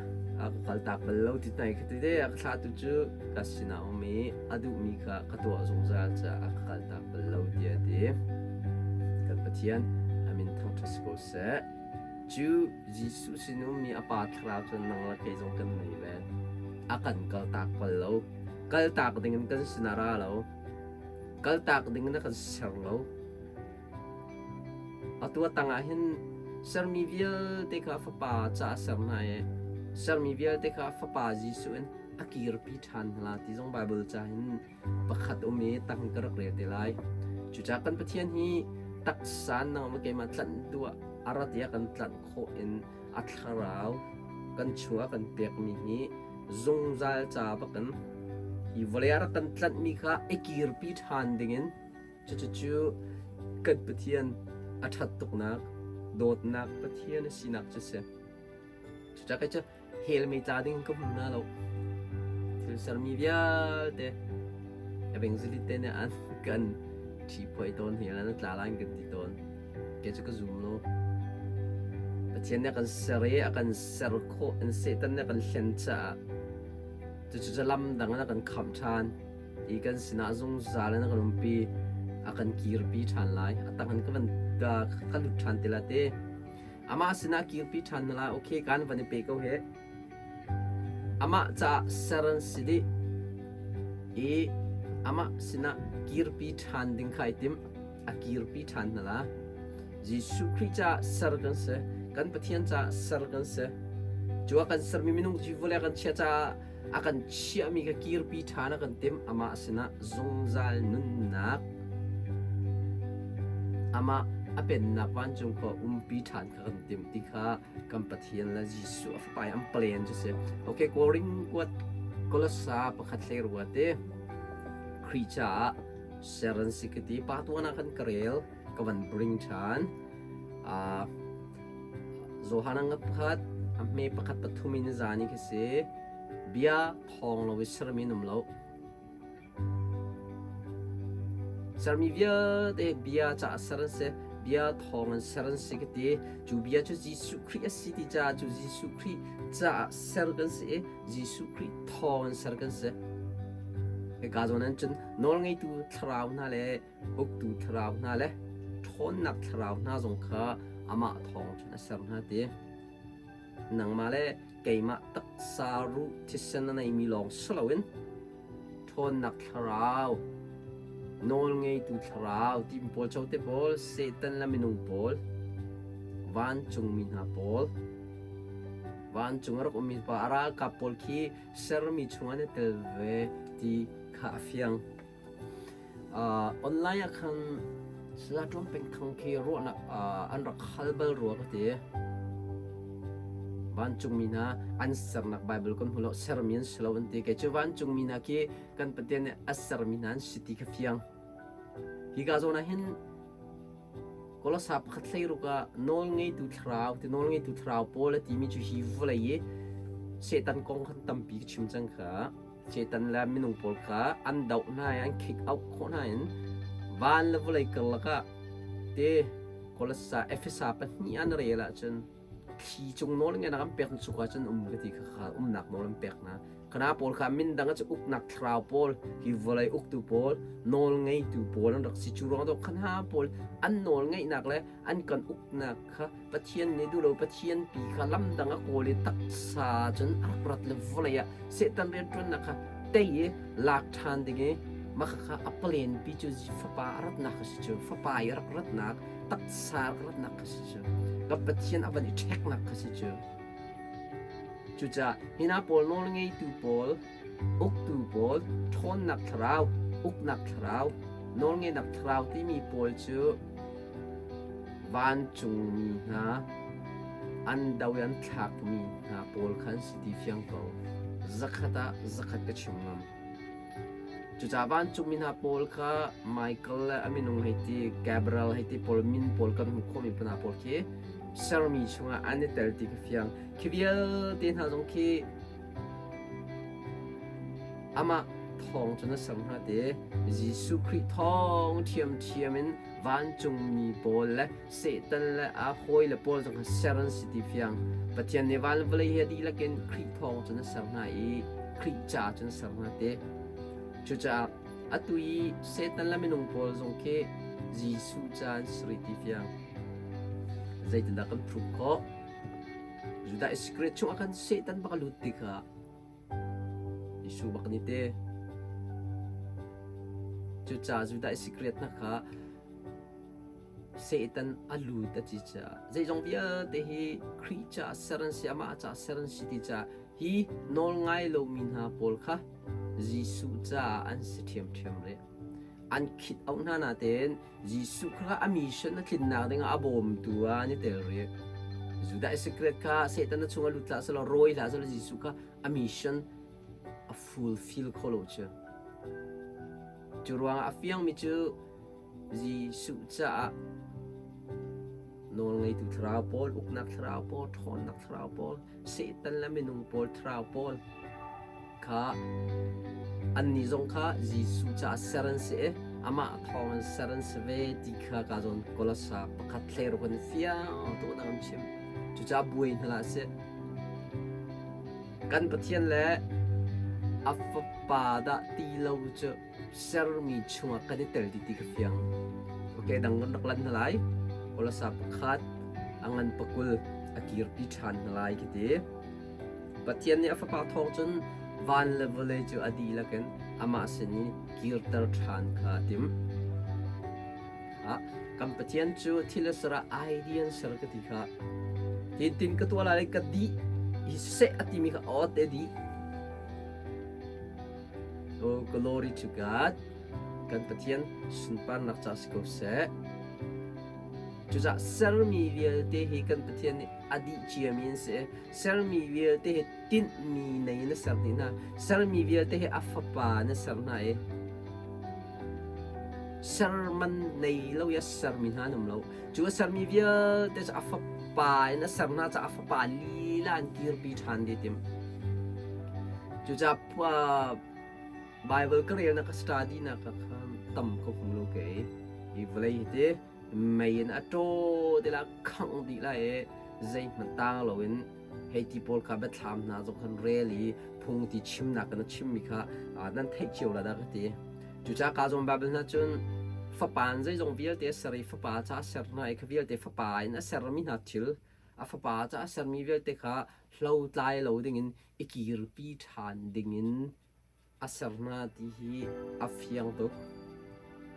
a ka kaltak bal lo ti nai kha ti te a ka thlahtu cu ka sinah um i a duhmi kha ka tuah zungzal caah a ka kaltak bal lo tiah a ti. Kan Pathian a min thangṭhat si ko seh. Cu Jesuh sin ummi a Pa Thlarau cu nang le kei zong kan nei ve. A kan kaltak bal lo. Kaltak dingin kan sinah ra lo. Kaltak dingin a kan ser lo. Atu a tangah hin sermi vialte kha Fapa caah ser hna i sermi vialte kha Fapa Jesuh in a kirpi ṭhan hna ti zong Baibal ca hin pakhat um i tang ka rak rel te lai. Cucaah kan Pathian hi taksa nangmah keimah tlanh duh ah a rat i a kan tlanh khawh in a thlarau kan chungah kan pekmi hi zungzal ca bakin hi vawlei ah rak kan tlanhmi kha i kirpi ṭhan dingin Cucu kan Pathian a ṭhat tuknak, dawtnak Pathian a sinak cu a si. Cucaah kei cu hell mei tla ding ka hmu hna lo. Thil sermi vialte evangelist te nih an kan ṭhiphuai tawn hell an tla lai kan ti tawn. Kei cu ka zum lo. Pathian nih a kan ser i a kan ser khawh in Satan nih a kan hlen caah cucu cu lam dang in a kan khamh ṭhan. I kan sinah zungzal in a kan umpi, a kan kirpi ṭhan lai. A tang in ka van ka lut ṭhan ti la te. Amah sinah kirpi ṭhan hna lai. Okay, kan van i pe ko he. Amah caah ser an si dih. I amah sinah kirpi ṭhan ding kha ai tim. A kirpi ṭhan hna la. Jesuh Khrih caah ser kan si. Kan Pathian caah ser kan si. Cu a kan sermi minung vawlei a kan chiah caah a kan chiahmi kha kirpi ṭhan a kan timh amah sinah zungzal nunnak amah a pennak vancung khua umpi ṭhan kha kan timh ti kha kan Pathian le Jesuh a fapa an plan cu si okay Korin kuat Kolosa pakhat hlei rua te Khrih caah ser an si ka ti pa tuan ah kan ka rel ka van bring ṭhan Johan a ngat pakhat, a hme pakhat pathum in zan i khi si. Bia thawng lo i sermi an um lo. Sermi vialte bia caah ser an si. Bia thawng in ser an si ka ti. Cu bia cu Jesuh Khrih a si ti caah cu Jesuh Khrih caah ser kan si i Jesuh Khrih thawng in ser kan si. Hika zawn ah cun nawlngeitu thlarau hna le uktu thlarau hna le ṭhawn. ṭhawnnak thlarau hna zong kha amah thawng cun a ser hna ti. Nangmah le keimah taksa ruh thisen a neimi lawng si loin ṭhawnnak thlarau, nawlngeitu thlarau timi pawl cote pawl, Satan le minung pawl, vancungmi hna pawl, vancung a rak ummi pa a ralkap pawl khi sermi chungah an i tel ve ti kha a fiang. Online ah khan Saya Ṭuan Peng Thang khi ruahnak an rak hal bal rua ka ti. Vancungmi hna an sernak Baibal kan hmu lo, sermi an si lo an ti. Kei cu vancungmi hna khi kan Pathian nih a sermi hna an si ti kha fiang. Hika zawn ah hin Kolosa pakhat hleiruk ah nawlngeitu thlarau ti nawlngeitu thlarau pawl a timi cu hi vawlei i Satan kong khan tampi ka chim cang kha. Satan le minung pawl kha an doh hna i an kick out khawh hna in van le vawlei karlak ah te Kolosa Efesa pahnih an rel ahcun thli cung nawl ngenak an pek cu cun um ka ti kha kha umnak nawl an pek hna. Kana pawl kha min dang cu uknak thlarau pawl hi vawlei uktu pawl nawl ngeitu pawl an rak si cu ruang dawh khan ha pawl an nawl ngeihnak le an kan uknak kha Pathian nih duh lo Pathian pi kha lam dang a kawl i taksa cun a rak rat le vawlei ah Satan rianṭuannak kha tei i lak ṭhan ding i mah kha a palen pi cu fapa a ratnak a si cu fapa i a rak ratnak taksa a rak ratnak kha si cu ka Pathian a van i ṭheknak kha si cu Cucaah hi hna pawl nawlngeitu pawl, uktu pawl, ṭhawnnak thlarau, uknak thlarau, nawlngeihnak thlarau timi pawl cu vancungmi hna an do i an thlakmi hna pawl kha an si ti fiang ko. Zakhat ah zakhat ka chim ngam. Cucaah vancungmi hna pawl kha Michael le a minung hei ti, Gabriel hei ti pawl min pawl kan hmuh khawhmi hna pawl khi sermi chungah an i tel ti ka fiang. Khi vialte hna zong khi amah thawng cun a ser hna te. Jesuh Khrih thawng ṭhiamṭhiam in vancungmi pawl le Satan le a hawile pawl zong kha ser an si ti fiang. Pathian nih van le vawlei hi a dihlak in Khrih thawng cun a ser hna i Khrih ca cun a ser hna te. Cucaah atu i Satan le minung pawl zong khi Jesuh ca an si rih ti fiang. Zeitindah kan prove khawh? Judah Iscariot chungah khan Satan bak a lut ti kha Jesuh bak nih te. Cucaah Judah Iscariot hna kha Satan a lut a ci caah zeizong vialte hi Khrih caah ser an si, amah caah ser an si ti caah hi nawl ngai lomi hna pawl kha Jesuh caah an si ṭhiamṭhiam rih. An khit auh hna natein Jesuh kha a mission a tlinnak dingah a bawmtu ah an i tel rih. Judah Iscariot kha Satan a chung a lut hlah selaw rawi hlah selaw Jesuh kha a mission a fulfill kho lo cu. Cu ruangah a fiangmi cu Jesuh caah nawlngeitu thlarau pawl, uknak thlarau pawl, ṭhawnnak thlarau pawl, Satan le minung pawl thlarau pawl kha annih zong kha Jesuh caah ser an si i amah thawng in ser an si ve ti kha ka zawn Kolosa pakhat thleiruk in fiang tuk in chim. Cucaah buai hna hlah sih. Kan Pathian le a Fapa dah ti lo cu sermi chungah kan i tel dih ti kha fiang. Ok, dang kan rak lan hna lai. Kolosa pakhat a ngan pakul a kirpi ṭhan hna lai khi ti. Pathian nih a Fapa thawng cun van le vawlei cu a dihlak in amah sin i kirter ṭhan kha a timh. Ah, kan Pathian cu thil a ser ah idea an ser ka ti kha. Tin ka tuah lai ka dih hi seh a timi kha aw te dih. Oh, glory to God. Kan Pathian sunparnak ca si ko seh. Cucaah sermi vialte hi kan Pathian nih a dih ciami an si. Sermi vialte hi tinhmi nei in a ser dih hna. Sermi vialte hi a fapa in a ser hna i serman nei lo i a sermi hna an um lo. Cu a sermi vialte cu a fapa in a ser hna caah a fapa lila an kirpi ṭhan dih tim. Cucaah Bible ka relnak ka study nak ah khan tam ka hmu lo kei. Hi vawlei hi ti mei in a ṭaw te la khangh dih lai i zeihmanh tang loin hei ti pawl kha biathlam hna zong khan rel i phung ti chimnak kan chimmi kha nan theih cio la dah ka ti. Cucaah ka zawn Bible hna cun Fapa in zeizong vialte a ser i Fapa ca a ser hna i kha vialte Fapa in a sermi hna thil, a Fapa ca a sermi vialte kha hlotlai lo dingin i kirpi ṭhan dingin a ser hna ti hi a fiang tuk.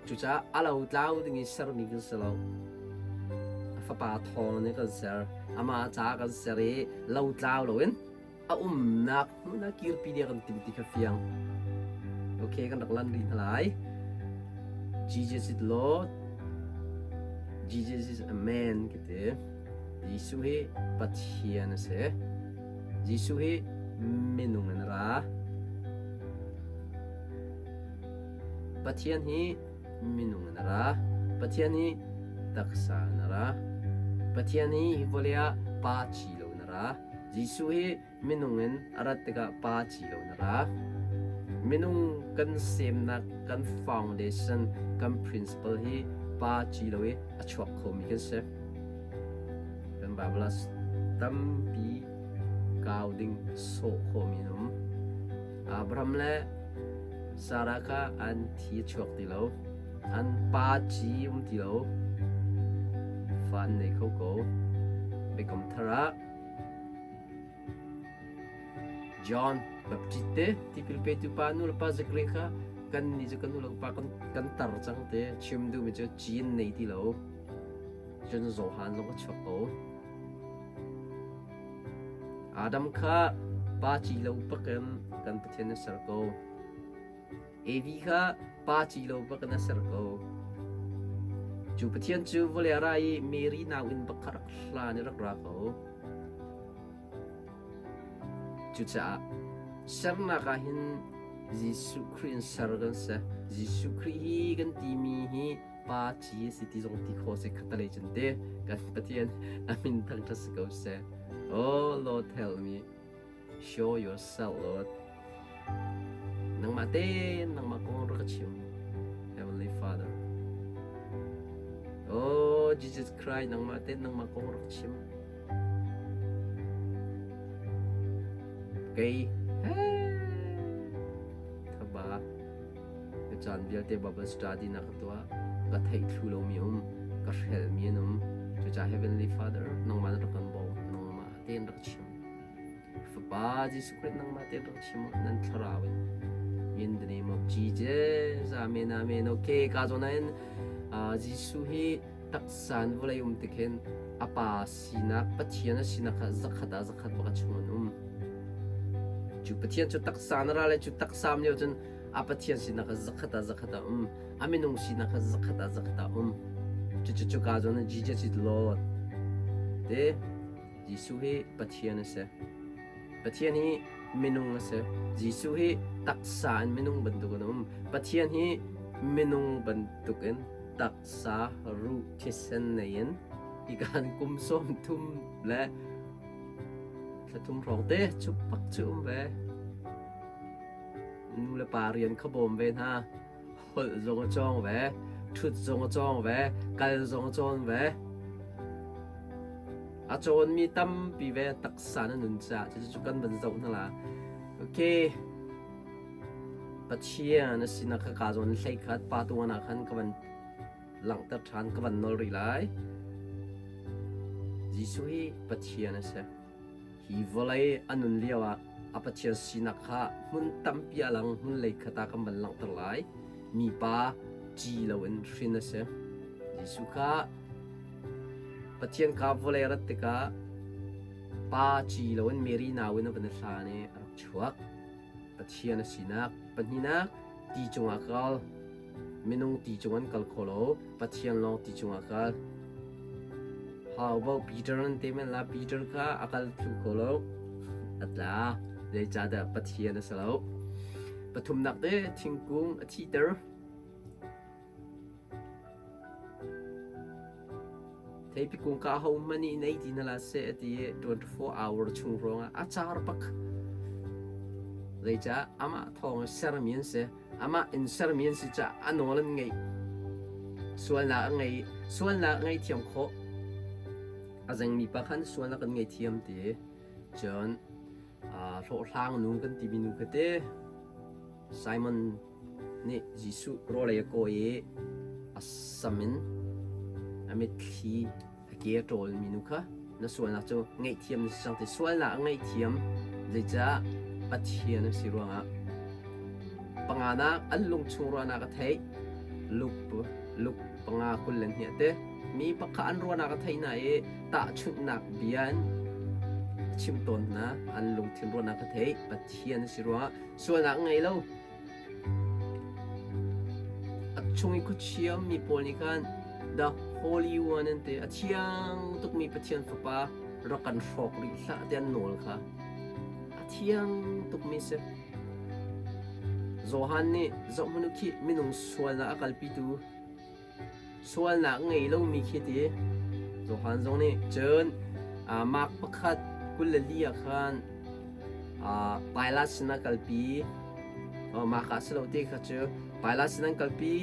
Cucaah a lotlau ding i sermi kan si lo. A Fapa thawng in kan ser. Amah caah kan ser i lotlau loin a umnak hmun ah kirpi ding kan timh ti kha fiang. Okay, kan rak lan rih hna lai. Jesus is Lord. Jesus is a man kiti. Jesuh hi Pathian a si. Jesuh hi minung in a ra. Pathian hi minung in a ra. Pathian hi taksa in a ra. Pathian hi hi vawlei ah pa ci lo in a ra. Jesuh hi minung in a rat tikah pa ci lo in a ra. Minung kan semnak, kan foundation, kan principle hi pa ci lo i a chuak khomi kan si. Kan Bible ah tampi kau ding sawh khawhmi an um. Abraham le Sarah kha an thi a chuak ti lo. An pa ci um ti lo. Fa an nei kho ko. Biakam thar ah John Baptist te tipil petu pa nu le pa Zachary kha kan nih cu kan nu le pa kan, kan tar cang te chim duhmi cu cin nei ti lo. Cun Johan zong a chuak ko. Adam kha pa ci lo pakin kan Pathian na ser ko. Evi kha pa ci lo bak in a ser ko. Cu Pathian cu vawlei a ra i Mary nau in bak kha rak hlan i rak ra ko. Cucaah sernak ah hin Jesuh Khrih in ser kan si. Jesuh Khrih hi kan timi hi pa ci a si ti zong ti khawh si khatalei cun te kan Pathian a min thangṭhat si ko seh. Oh Lord help me. Show yourself Lord. Nangmah tein nangmah kong rak ka chim. Heavenly Father. Oh Jesus Christ nangmah tein nangmah kong rak chim. Kei thaba ka caan vialte Bible study na ka tuah ka theih thlu lomi um ka hrelhmi an um cucaah Heavenly Father nangmah na rak kan bawm nangmah tein rak chim Fapa Jesuh Christ nangmah tein rak chim nan thlarau in in the name of Jesus amen amen okay ka zawn in Jesuh hi taksa in vawlei um tik hin a pa sinak Pathian a sinak kha zakhat ah zakhat bak a chung an um cu Pathian cu taksa na ra le cu taksa um lio cun a Pathian sinak kha zakhat ah zakhat ah um a minung sinak kha zakhat ah zakhat ah um cu cu cu ka zawn Jesus is Lord te Jesuh hi Pathian a si. Pathian hi minung a si. Jesuh hi taksa in minung bantukin a um. Pathian hi minung bantukin taksa ruh thisen nei in hikan kum 30 le thla thum hrawng te cu pak cu um ve. Nu le pa rian kha bawm ve hna. Holh zong a cawng ve, ṭhut zong a cawng ve, kal zong a cawn ve. A cawnmi tampi ve taksa na nun caah cucu kan van zoh hna la. Okay. Pathian a sinak kha ka zawn hlei khat pa tuan ah khan ka van langhter ṭhan ka van nawl rih lai. Jesuh hi Pathian a si. Hi vawlei a nun lioah a Pathian sinak kha hmun tampi a lang hmun lei khat ah kan van langhter lai. Mipa ci loin hrin a si. Jesuh kha Pathian kha vawlei a rat tikah pa ci loin Mary nau in a van i hlan i a rak chuak. Pathian a sinak pahnihnak ti cungah kal. Minung ti cung an kal kho lo, Pathian lawng ti cungah kal. How about Peter nan te men la Peter kha a kal thlu kho lo. A tla. Zeicahtiah Pathian a si lo. Pathumnak te thingkung a thihter. Theipi kung ka ahohmanh nih nei ti hna hlah seh a ti i 24 hour chung ruangah a car bak. Zeicah amah thawng in sermi an si. Amah in sermi an si caah a nawl an ngeih. Sualnak a ngei, sualnak a ngeihthiam khawh. A zengmi pa khan sualnak an ngeihthiam ti. Cun hlawhhlang nu kan timi nu kha te Simon nih Jesuh rawlei a kawi i a A sam in a mitthli a ke a ṭawlmi nu kha na sualnak cu ngaihthiam na si cang ti sualnak a ngaihthiam zeicah Pathian a si ruangah panganak an lungchung ruahnak a theih Luke Luke panga 22 te mi pakhat an ruahnak a theih hna i tahchunhnak bia in a chimh tawn hna an lungthin ruahnak a theih Pathian a si ruangah sualnak a ngei lo A chung i khuachia mi pawl nih khan The Holy One an ti. A thiang tukmi Pathian Fapa rak kan hrawk rih hlah ti an nawl kha. A thiang tukmi si. Johan nih zohhmanh u khih minung sualnak a kalpitu Sualnak ngei lomi khi ti Johan zong nih cun Mark pakhat 24 ah khan Pilat sinah kalpi mah kha si lo ti kha cu Pilat sin an kalpi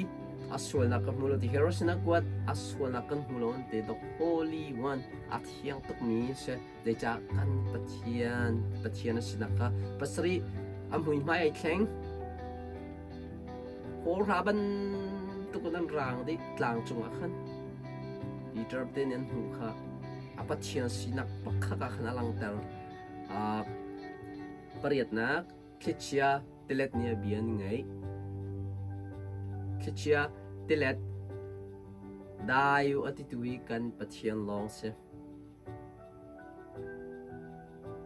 a sualnak ka hmu lo ti Herod sinah kuat a sualnak kan hmu lo an ti the Holy One a thiang tukmi si zeicah kan Pathian Pathian a sinak kha pasarih a muihmai ai thleng Hawlra bantuk in an raang dih tlang cungah khan. Peter te nih an hmuh kha a Pathian sinak pakhat ah khan a langhter. Pariatnak, thlichia tilet nih a bia an ngaih. Thlichia tilet dai u a titu hi kan Pathian lawng si.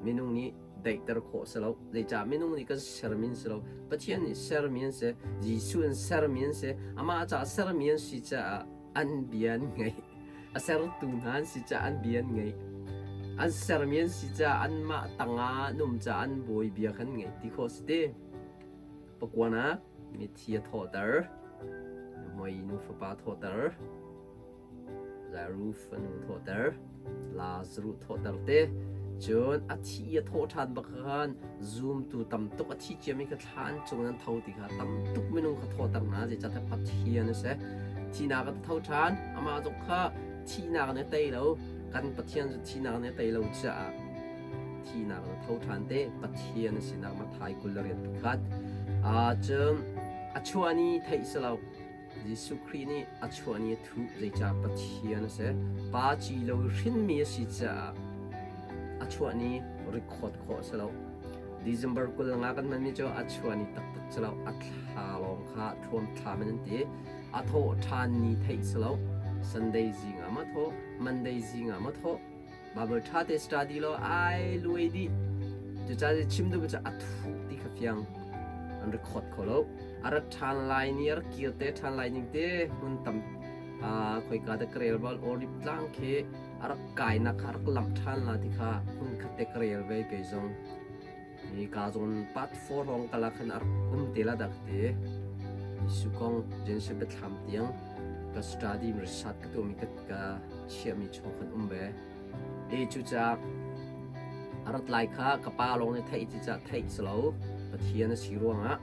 Minung nih daihter khawh si lo. Zeicah minung nih kan sermi an si lo. Pathian nih sermi an si. Jesuh in sermi an si. Amah caah sermi an si caah an bia an ngaih. A sertu hna an si caah an bia an ngaih. An sermi an si caah anmah tangah an um caah an bawi bia khan ngaih ti khawh si ti. Pakuanak mithi a thawhter. Moi nu fapa thawhter. Zaru fanu thawhter, Lazarus thawhter te, cun a thi i a thawh ṭhan bak khan zumtu tam tuk a thi ciami kha thlan cung an tho ti kha tam tuk minung kha thawhter hna zeicahtiah Pathian a si. Thihnak a tho ṭhan, amah zong kha thihnak nih a tei lo, kan Pathian cu thihnak nih a tei lo caah thihnak in a tho ṭhan te Pathian a sinak Matthai 21. Cun a chuah ni theih si lo. Jesuh Khrih nih a chuah ni a thuh zeicah Pathian a si. Pa ci lo i hrinmi a si caah a chuah ni record khawh a si lo. December 25 kan hmanmi cu a chuah ni taktak si lo. A thla lawng kha thuam thlam in an ti. A thawh ṭhan ni theih si lo. Sunday zing ah ma thawh, Monday zing ah ma thawh. Bible ṭha te study law ai luai dih. Cucaah chim duhmi cu a thuh ti kha fiang an record kho lo. A rat ṭhan lai ni, a rak kir te ṭhan lai ning te hmun tam khoika da ka rel bal Orib tlang khi a rak kainak kha a rak lamh ṭhan la ti kha hmun khat te ka rel ve kei zong. Hi ka zawn part 4 hrawng kala khan a rak um te la dak te. Jesuh kong Genesis biathlam tiang ka study research ka tuahmi ka ka chiahmi chung khan um ve. E cucaah a rat lai kha ka pa lawng nih theih ti caah theih si lo. Pathian a si ruangah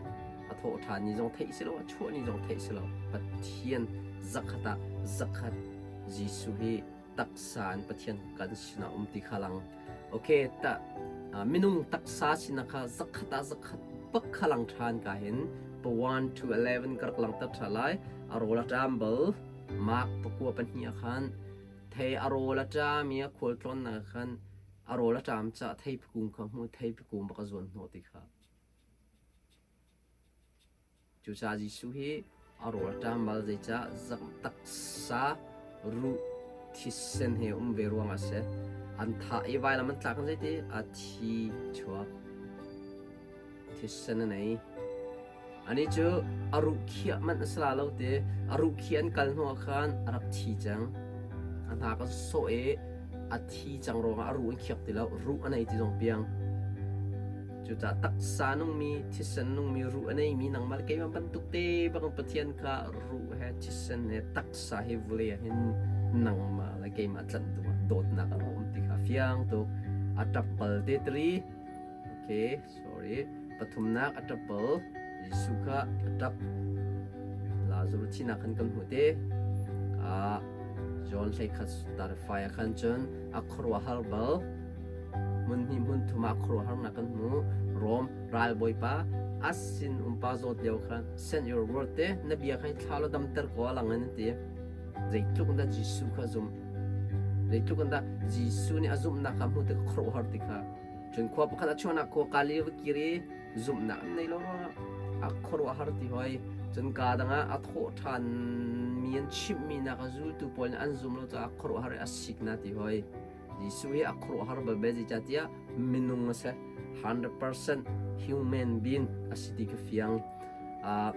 a thawh ṭhan ni zong theih si lo, a chuah ni zong theih si lo. Pathian zakhat ah zakhat Jesuh hi taksa in Pathian kan sinah um ti kha lang. Okay, ta minung taksa sinak kha zakhat ah zakhat bak kha lang ṭhan ka hin pa 1 to 11 ka rak langter ṭha lai. A rawl a ṭam bal. Mark pakua pahnih ah khan thei a rawl a ṭam i a khualtlawnnak ah khan a rawl a ṭam caah theipi kung kha hmu theipi kung bak a zuan hnawh ti kha. Cucaah Jesuh hi a rawl a ṭam bal zeicah taksa ruh thisen he um ve ruangah a si. An thah i vailam an tlak in zeiti a thi chuak. Thisen a nei. Anih cu a ruh khiah manh a si la lo ti. A ruh khiah an kal hnuah khan a rak thi cang. A hna ka sawh i a thi cang ruangah a ruh an khiak ti lo. Ruh a nei ti zong piang. Cucaah taksa nungmi, thisen nungmi, ruh a neimi nangmah le keimah bantuk te bang Pathian kha ruh he thisen he taksa he vulei ah hin nangmah le keimah tlanh tu ah dawtnak a um ti kha fiang tuk. A ṭap bal te tari. Okay, sorry. Pathumnak a ṭap bal. Jesuh kha a ṭap. Lazarus thinak khan kan hmuh te. Ah, John 11 tarfai ah khan cun a khuaruahhar bal. Hmun hnih hmun thum ah khuaruahharnak kan hmu. Rom ralbawipa A sin umpa zawt lio khan send your word te na bia kha hi thla law damter ko a lang in an ti. Zeitluk in dah Jesuh kha zum. Zeitluk in dah Jesuh nih a zumhnak kha hmuh tik khuaruahhar ti kha. Cun khua pakhat a chuahnak khua Galili va kir i zumhnak an nei lo ruangah a khuaruahhar ti hoi. Cun kaa dang ah a thawh ṭhan mi an chimhmi nak a zultu pawl nih an zum lo caah khuaruahhar i a sik na ti hoi. Jesuh hi a khuaruahhar bal ve zeicahtiah minung a si. 100% human being a si ti ka fiang. Uh,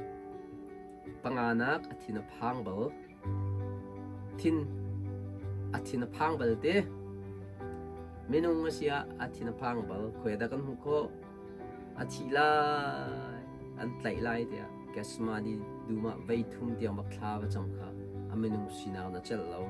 panganak a thin a phang bal. Thin a thin a phang bal te. Minung a si ah a thin a phang bal. Khuai dah kan hmuh khawh? A thi lai, an tlaih lai tiah Gethsemane dum ah vei thum tiang bak thla va cam kha a minung sinak na celh lo.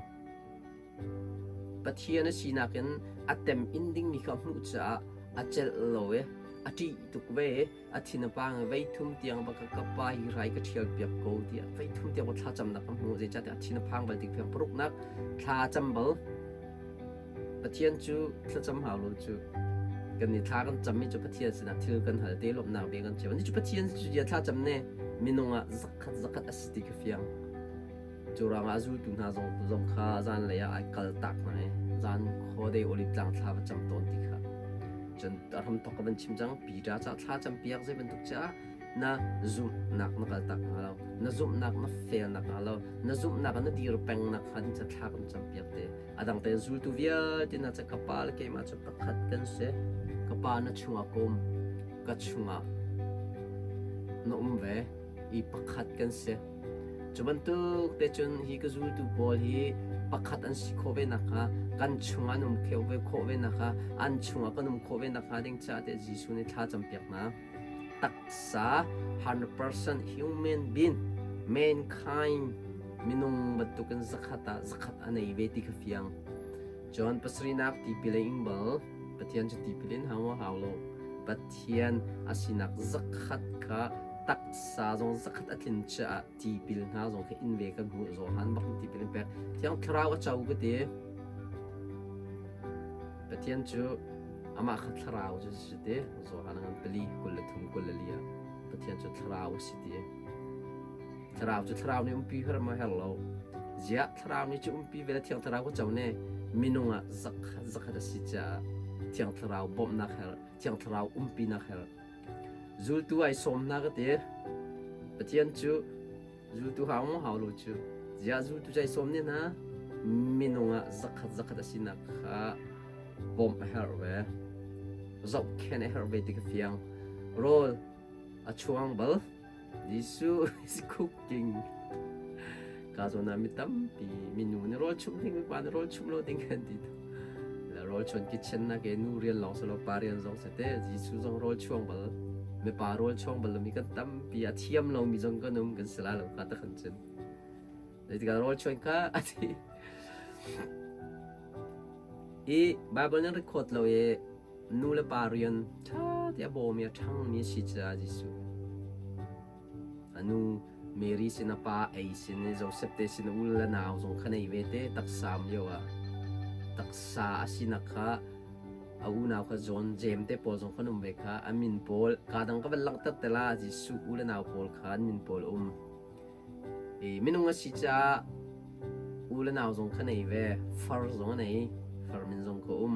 Pathian a sinak in a tem in dingmi kha a hmuh caah a celh lo i a ṭih tuk ve i a thin a pang i vei thum tiang va ka ka pa hi rai ka ṭhial piak ko tiah vei thum tiang va thlacamnak a hmuh. Zeicahtiah a thin a phang bal tik fiang paruknak thla a cam bal. Pathian cu thlacam hau lo cu kan nih thla kan cammi cu Pathian sinah thil kan hal te lawmhnak bia kan chim. Ani cu Pathian cu dia thlacam ne minung ah zakhat zakhat a si ti ka fiang. Cu ruangah a zultu hna zong zong kha zanlei ah ai kal tak hna i zan khuadei Oliv tlang thla va cam tawn ti kha. Cun a hramthawk ka van chim cang Peter ca thla campiak zei bantuk caah na zumhnak na kal tak hnga lo na zumhnak na fail nak hnga lo na zumhnak ah na dir peng nak hnga ding ca thla kan campiak te a dang tein zultu vialte hna ca ka pa le keimah cu pakhat kan si ka pa na chungah ka um ka chungah na um ve i pakhat kan si Cu bantuk te cun hi ka zultu pawl hi pakhat an si khawh ve nakhnga kan chungah an um khawh ve khawh ve nakhnga an chungah kan um khawh ve nakhnga ding caah tiah Jesuh nih thla campiak hna. Taksa 100% human being mankind minung bantukin zakhat ah zakhat a nei ve ti kha fiang. John pasarihnak tipil a ing bal. Pathian cu tipil in hau maw hau lo. Pathian a sinak zakhat kha taksa zong zakhat a tlin caah tipil hna zong khi in ve kan hmuh Johan bak in tipil in pek Thiang Thlarau a co ka ti Pathian cu amah kha thlarau cu si ti Johan ngan pali 23 24 ah Pathian cu thlarau a si ti thlarau cu thlarau nih umpi her ma her lo ziah thlarau nih cu umpi ve le thiang thlarau ka co ne minung ah zakhat zakhat a si caah thiang thlarau bawmhnak her thiang thlarau umpinak her Zultu ai sawm hna ka ti. Pathian cu zultu hau maw hau lo cu. Ziah zultu cu ai sawm ne hna? Minung ah zakhat zakhat a sinak kha bawmh a herh ve. Zohkhenh a herh ve ti ka fiang. Rawl a chuang bal. Jesuh is cooking. Ka zawn ah mi tampi minu nih rawl chumh ding mipa nih rawl chumh lo ding kan ti. Le rawl chuan kitchen na ke nu rian lawng silo pa rian zong si te Jesuh zong rawl chuang bal mipa rawl chuang bal lomi kan tampi a thiam lomi zong kan um kan si lai lo kha ta khan cun. Zeitikah rawl chuan kha a ti. I Bible nan record lo i nu le pa rian ṭha te a bawmi a ṭhangmi a si caah Jesuh a nu Mary sin a pa ei sin i Joseph te sin u le nau zong kha nei ve te taksa um lio ah taksa a sinak kha a unau kha John Jeim te pawl zong khan um ve kha a min pawl ka dang ka van langhter te la Jesuh u le nau pawl kha an min pawl um I minung a si caah u le nau zong kha nei ve, far zong a nei, far min zong ka um.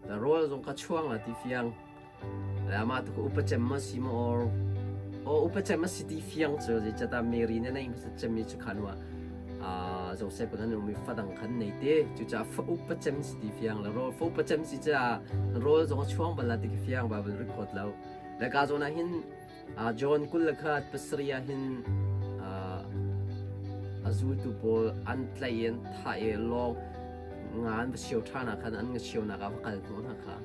Ta rawl zong ka chuang la ti fiang. Le amah tu ka upa cem ma si ma or o upa cem a si ti fiang cu zeicahtiah Mary nih nei hmasa cem mi cu khan wa Joseph kan um i fadang khan nei te cucaah fa upa cem si ti fiang le rawl fa upa cem si caah rawl zong a chuang bal la ti ka fiang Bible record lo le ka zawn ah hin John 21 pasarih ah hin a zultu pawl an tlaih i an thah i lawng nga an va sio ṭhan ah khan an nga sionak ah va kal hnawh hna kha.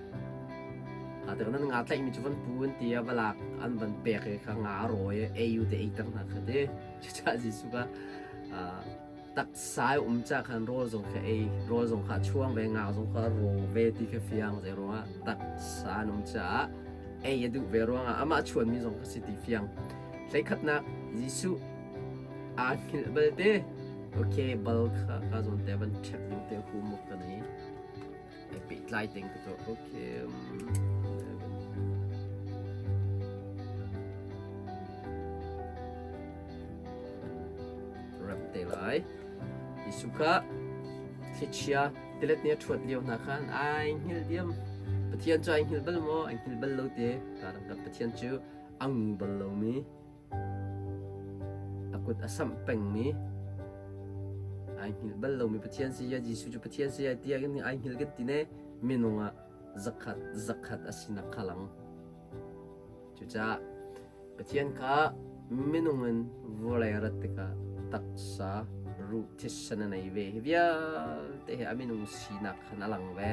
Tikah nan nga tlaihmi cu van pu an ti i va lak an van pek i kha nga a rawi i ei u te eiter hna kha ti. Cucaah Jesuh kha taksa i um ca khan rawl zong kha ei rawl zong kha a chuang ve nga zong kha raw ve ti kha fiang zei ruangah taksa an um caah ei a duh ve ruangah amah chuanmi zong kha si ti fiang hleikhatnak Jesuh aa hngilh balte okay bal kha ka zawn te van check ding te hu muk ka nei ai pehtlai teng ka to okay. lai. Jesuh kha thlichia tilet nih a ṭhuat lio hna khan ai hngilh diam. Pathian cu ai hngilh bal maw? Ai hngilh bal lo te. Kan Pathian cu a ngu bal lomi, a kut a samh pengmi, ai hngilh bal lomi Pathian si ya Jesuh cu Pathian si ya tiah kan ai hngilh kan ti ne minung ah zakhat zakhat a sinak kha lang. Cucaah Pathian kha minung in vawlei a rat tikah taksa ruh thisen a nei ve. Hi vialte hi a minung sinak khan a lang ve.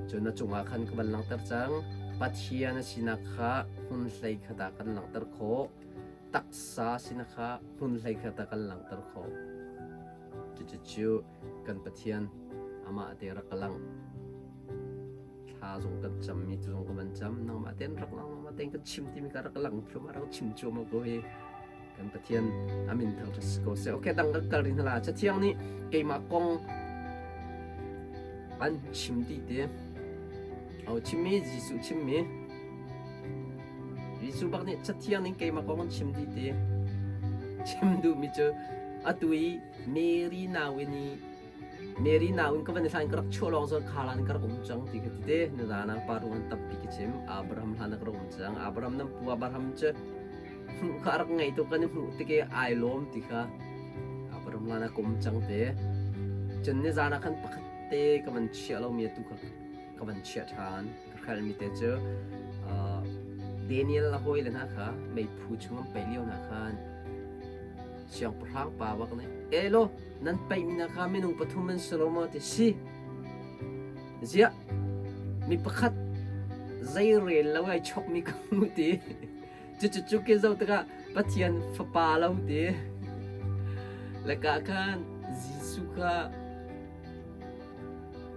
Cun a cungah khan ka van langhter cang. Pathian a sinak kha hmun hlei khat ah kan langhter khawh. Taksa sinak kha hmun hlei khat ah kan langhter khawh. Cucu kan Pathian amah te rak ka lang. Thla zong kan cammi tu zong ka van cam. Nangmah tein rak lang, nangmah tein kan chim timi ka rak lang thlum, rak chim cuahmah ko hi. Kan Pathian amin thangṭhat si ko seh. Okay, dang kan kal rih hna la. Cathiang nih keimah kong an chim ti te. Au chimmi Jesuh chimmi. Jesuh bak nih Cathiang ning keimah kong an chim ti te. Chim duhmi cu atu i Mary nau in i Mary nau in ka van i hlan ka rak chuah lawng zawn kha lan ka rak um cang ti kha ti te nizan ah pa ruang tampi ka chim Abraham hlan ah ka rak um cang Abraham nan pu Abraham cu hmuh kha a rak ngei tuk kan i hmuh tik i ai lawm ti kha Abraham hlan ah ka um cang te cun nizan ah khan pakhat te ka van chiah lomi atu kha ka van chiah ṭhan ka hrelmi te cu Daniel a hawile hna kha meiphu chung an paih lio hna khan Siangpahrang pa bak nih, Elaw, nan paihmi hna kha minung pathum an si lo maw ti si. Ziah, mi pakhat zei rel lo ai chokmi ka hmu ti. Cucu cu ke zoh tikah Pathian fapa lo ti. Laka khan Jesuh kha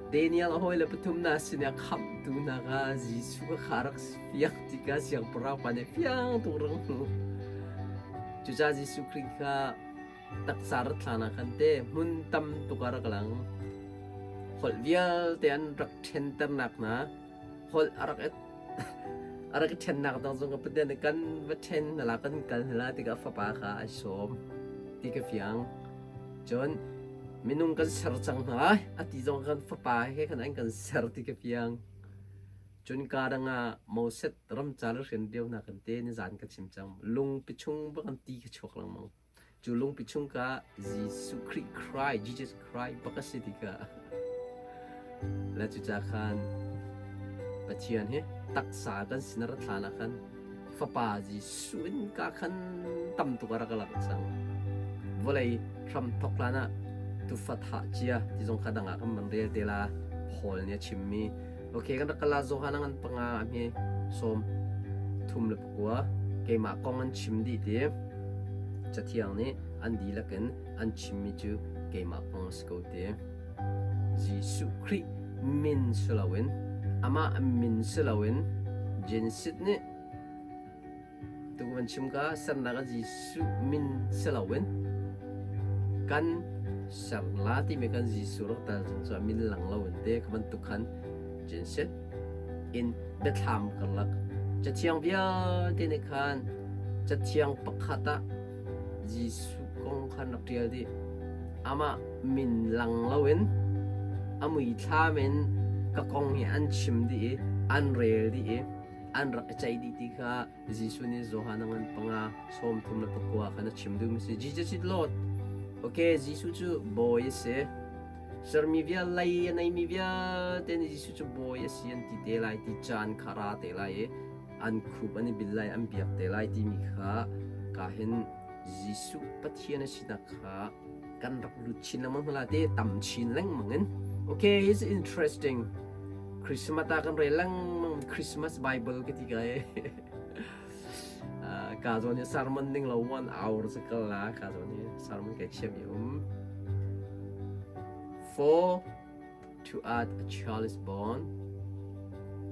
Daniel a hawile pathum hna sinah khamhtu hna kha Jesuh kha rak fiang tikah siangpahrang pa nih fiang tuk rak hmuh. Cucaah Jesuh Khrih kha taksa rat hlan ah khan te hmun tam tuk ah rak lang. Holh vialte an rak ṭhenternak hna holh a rak a rak i ṭhennak dang zong ka Pathian nih kan va ṭhen hna la kan kal hna la tikah fapa kha ai sawm ti ka fiang. Cun minung kan ser cang hna a ti zong kan fapa he khan an kan ser ti ka fiang. Cun ka dang ah Moses ramcar rian lio hna kan te ni zan ka chim cang. Lungpi chung bak an ti ka chuak lengmang. Cu lungpi chung ka Jesuh Khrih Christ, Jesus Christ bak a si ti ka. Le cuca khan Pathian hi taksa kan sin a rat hlan ah khan Fapa Jesuh in ka khan tam tuk a rak lang cang. Vawlei hram thok hlan ah tufa thah cia ti zong kha dang ah kan van rel te la. Paul nih a chimmi. Okay, kan rak kal la Johan ngan panga a hme 34 keimah kong an chim dih ti. Cathiang nih an dihlak in an chimmi cu keimah kong a si ko ti. Jesuh Khrih min si loin amah min si loin Genesis nih tu van chim ka sernak ah Jesuh min si loin kan ser la timi kan Jesuh rak tal zong cu min lang loin te ka bantuk khan Genesis in biathlam karlak cathiang vialte nih khan cathiang pakhat ah Jesuh kong khan rak ṭial dih. Amah min lang loin a muithlam in ka kong hi an chim dih i an rel dih i an rak i ceih dih ti kha Jesuh nih Johan a ngan panga 39 khan a chim duhmi si. Jesus is Lord. Okay, Jesuh cu bawi a si. Sermi vial lei a neimi vialte nih Jesuh cu bawi a si an ti te lai ti caan kha ra te lai i an khup an i bil lai an biak te lai timi kha ka hin Jesuh Pathian a sinak kha kan rak lut chin lengmang hna te tam chin lengmang in. Okay, it's interesting. Christmas ta kan rel lengmang Christmas Bible ka ti ka e. Ka zawn hi sermon ning lo one hour sa kal la ka zawn hi sermon kai chiam i um. For To add a child is born,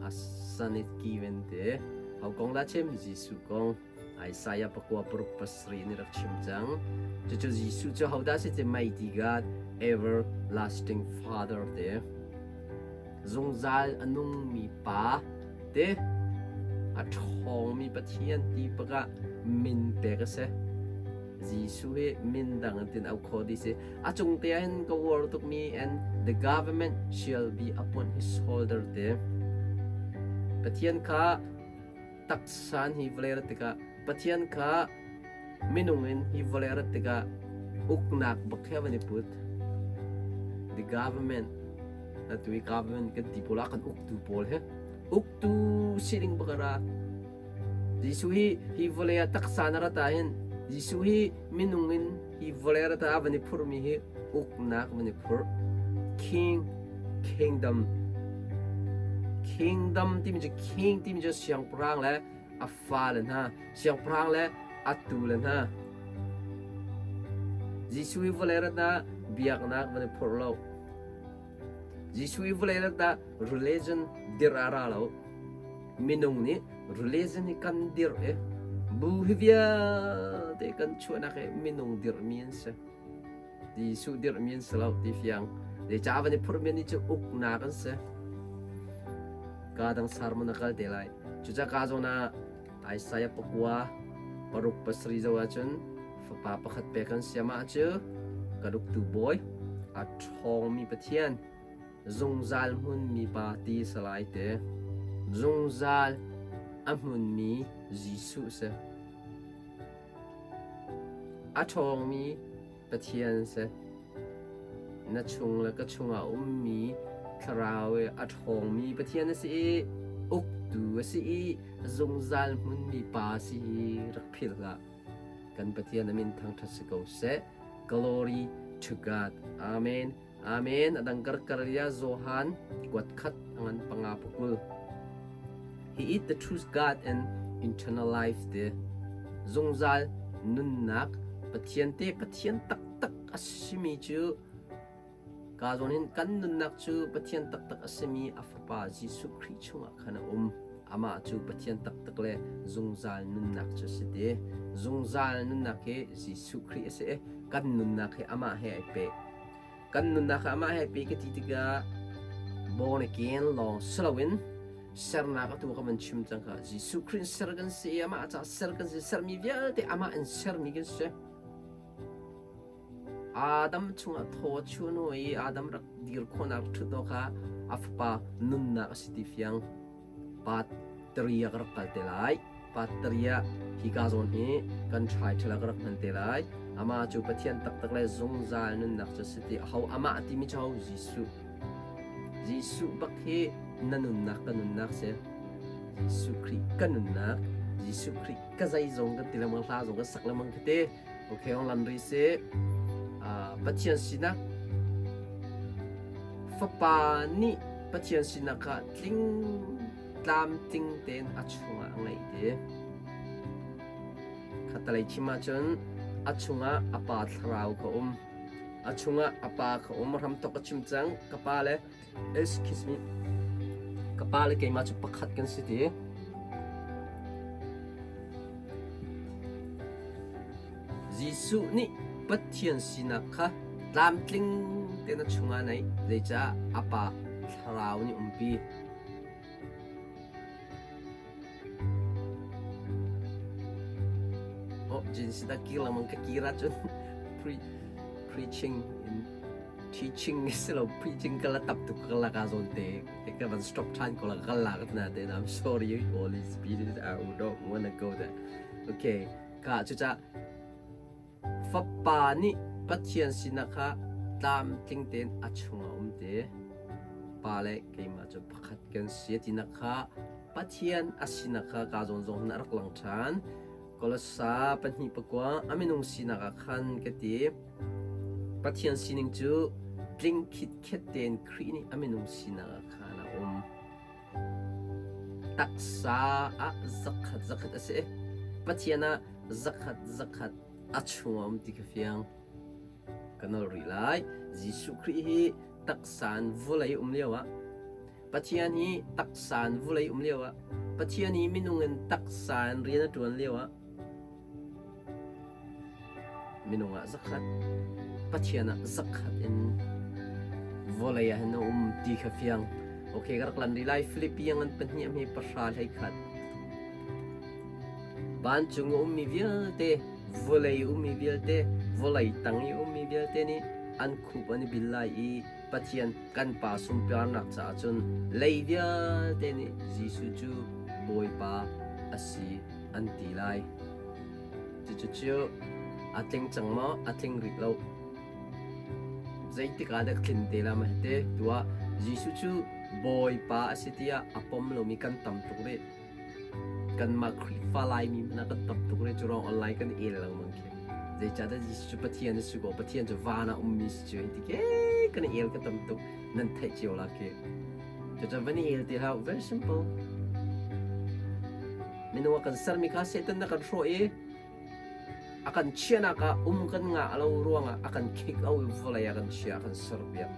a son is given te. Ho kong dah chim? Jesuh kong. Isaiah 9:7 nih rak chim cang. Cucu Jesuh cu hodah si ti Mighty God, Everlasting Father te. Zungzal a nungmi Pa te. A ṭhawngmi Pathian ti pakah min pek a si. Jesuh hi min dang in tin au kho di si. A cung te ah hin ka uar tukmi and the government shall be upon his shoulder te. Pathian kha taksan hi vawlei rat tikah Pathian kha minung in hi vawlei rat tikah uknak bak he van i put. The government atu i government kan ti pawl ah kan uktu pawl he uktu sining bak ra Jesuh hi hi vawlei ah taksa na rat ahhin Jesuh hi minung in hi vawlei rat ah van i phurhmi hi uknak van i phurh. King, kingdom. Kingdom timi cu king timi cu siangpahrang le a fale hna, siangpahrang le a tule hna. Jesuh hi vawlei rat ah biaknak van i phurh lo. Jesuh i vawlei rat ah religion dirh a ra lo. Minung nih religion hi kan dirh i bu hi vialte kan chuahnak hi minung dirhmi an si. Jesuh dirhmi an si lo ti fiang. Zeicah van i phurhmi nih cu uknak an si. Ka dang sermon a kal te lai. Cucaah ka zawn ah Isaiah pakua paruk pasarih zoh ahcun fapa pakhat pek an si amah cu ka uktu bawi a ṭhawngmi Pathian zungzal hmunmi pa ti salai te zungzal a hmunmi Jesuh si a ṭhawngmi Pathian si. Na chung le ka chungah a ummi thlarau i a ṭhawngmi Pathian a si i uktu a si i zungzal hmunmi Pa a si hi rak philh hlah. Kan Pathian a min thangṭhat si ko seh. Glory to God. Amen. Amen. A dang karkaria Johan kuat khat angan panga pakul. He is the true God and eternal life te zungzal nunnak Pathian te Pathian taktak a simi cu ka zawn hin kan nunnak cu Pathian taktak a simi a Fapa Jesuh Khrih chungah khan a um. Amah cu Pathian taktak le zungzal nunnak cu a si te. Zungzal nunnak hi Jesuh Khrih a si i kan nunnak hi amah he ai peh. Kan nunnak ah amah he pe ka ti tikah born again lawng si loin sernak atu ka van chim cang kha Jesuh Khrih ser kan si i amah ca ser kan si sermi vialte amah in sermi kan si. Adam chungah thaw chunu i Adam rak dir khawhnak rak ṭhut kha a fapa nunnak a si ti fiang. Patria ka rak kal te lai. Patria hika zawn hi kan try ṭhela ka rak hman te lai. Amah cu Pathian taktak le zungzal nunnak cu si ti aho amah timi cu ho Jesuh. Jesuh bak hi na nunnak ka nunnak si. Jesuh Khrih ka nunnak. Jesuh Khrih ka zeizong kan ti lengmang hla zong kan sak lengmang khi te. Okay, ong lan ri si. Pathian sinak Fapa nih Pathian sinak kha tling tlamtling tein a chungah a ngeih ti. Khatalei chim ahcun a chungah a pa thlarau kha um. A chungah a pa kha um. Hramthok a chim cang. Ka pa le excuse me. Ka pa le keimah cu pakhat kan si ti. Jesuh nih Pathian sinak kha tlamtling tein a chungah a neih, zeicah a Pa Thlarau nih umpi. Oh, Genesis da kir lengmang ka kir ahcun pre preaching in teaching si lo preaching ka la tap tuk ka la ka zawn te ka van stop than ko la ka la ka na te I'm sorry Holy Spirit I don't wanna go there okay Ka cucah Fapa nih Pathian sinak kha tlamtling tein a chungah a um te. Pa le keimah cu pakhat kan si tinak kha Pathian a sinak kha ka zawn zong hin a rak lang ṭhan. Kolosa pahnih pakua a minung sinak ah khan ka ti. Pathian sining cu tling khitkhet tein Khrih nih a minung sinak ah khan a um. Taksa ah zakhat zakhat a si. Pathian ah zakhat zakhat a chung a um ti kha fiang. Ka nol rih lai. Jesuh Khrih hi taksa in vawlei um lio ah Pathian hi taksa in vawlei um lio ah Pathian hi minung in taksa in rian a ṭuan lio ah Minung ah zakhat, Pathian ah zakhat in vawlei ah hin a um ti kha fiang. Okay, ka rak lan rih lai. Philippi ngan pahnih a hme pahra hlei khat. Vancung a ummi vialte, Vawlei ummi vialte, vawlei tang i ummi vialte nih an khup an i bil lai i Pathian kan Pa sunparnak caah cun lei vialte nih Jesuh cu Bawipa a si an ti lai. Cucu a tling cang maw? A tling rih lo. Zeitik ah dah tlin te la ma te tuah Jesuh cu Bawipa a si tiah a pom lomi kan tam tuk rih. Kanmah Khrihfa Laimi hmanh ah kan tam tuk rih cu ruang online kan el lengmang khi. Zeicahtiah Jesuh cu Pathian a si ko, Pathian cu van ah ummi si cu hei ti ke kan el ka tam tuk nan theih cio la khi. Cucu van i el ti hlah, very simple. Minung a kan sermi kha Satan na kan hrawh i a kan chiahnak ah um kan ngah lo ruangah a kan khik o i vawlei a kan chia a kan serpiak.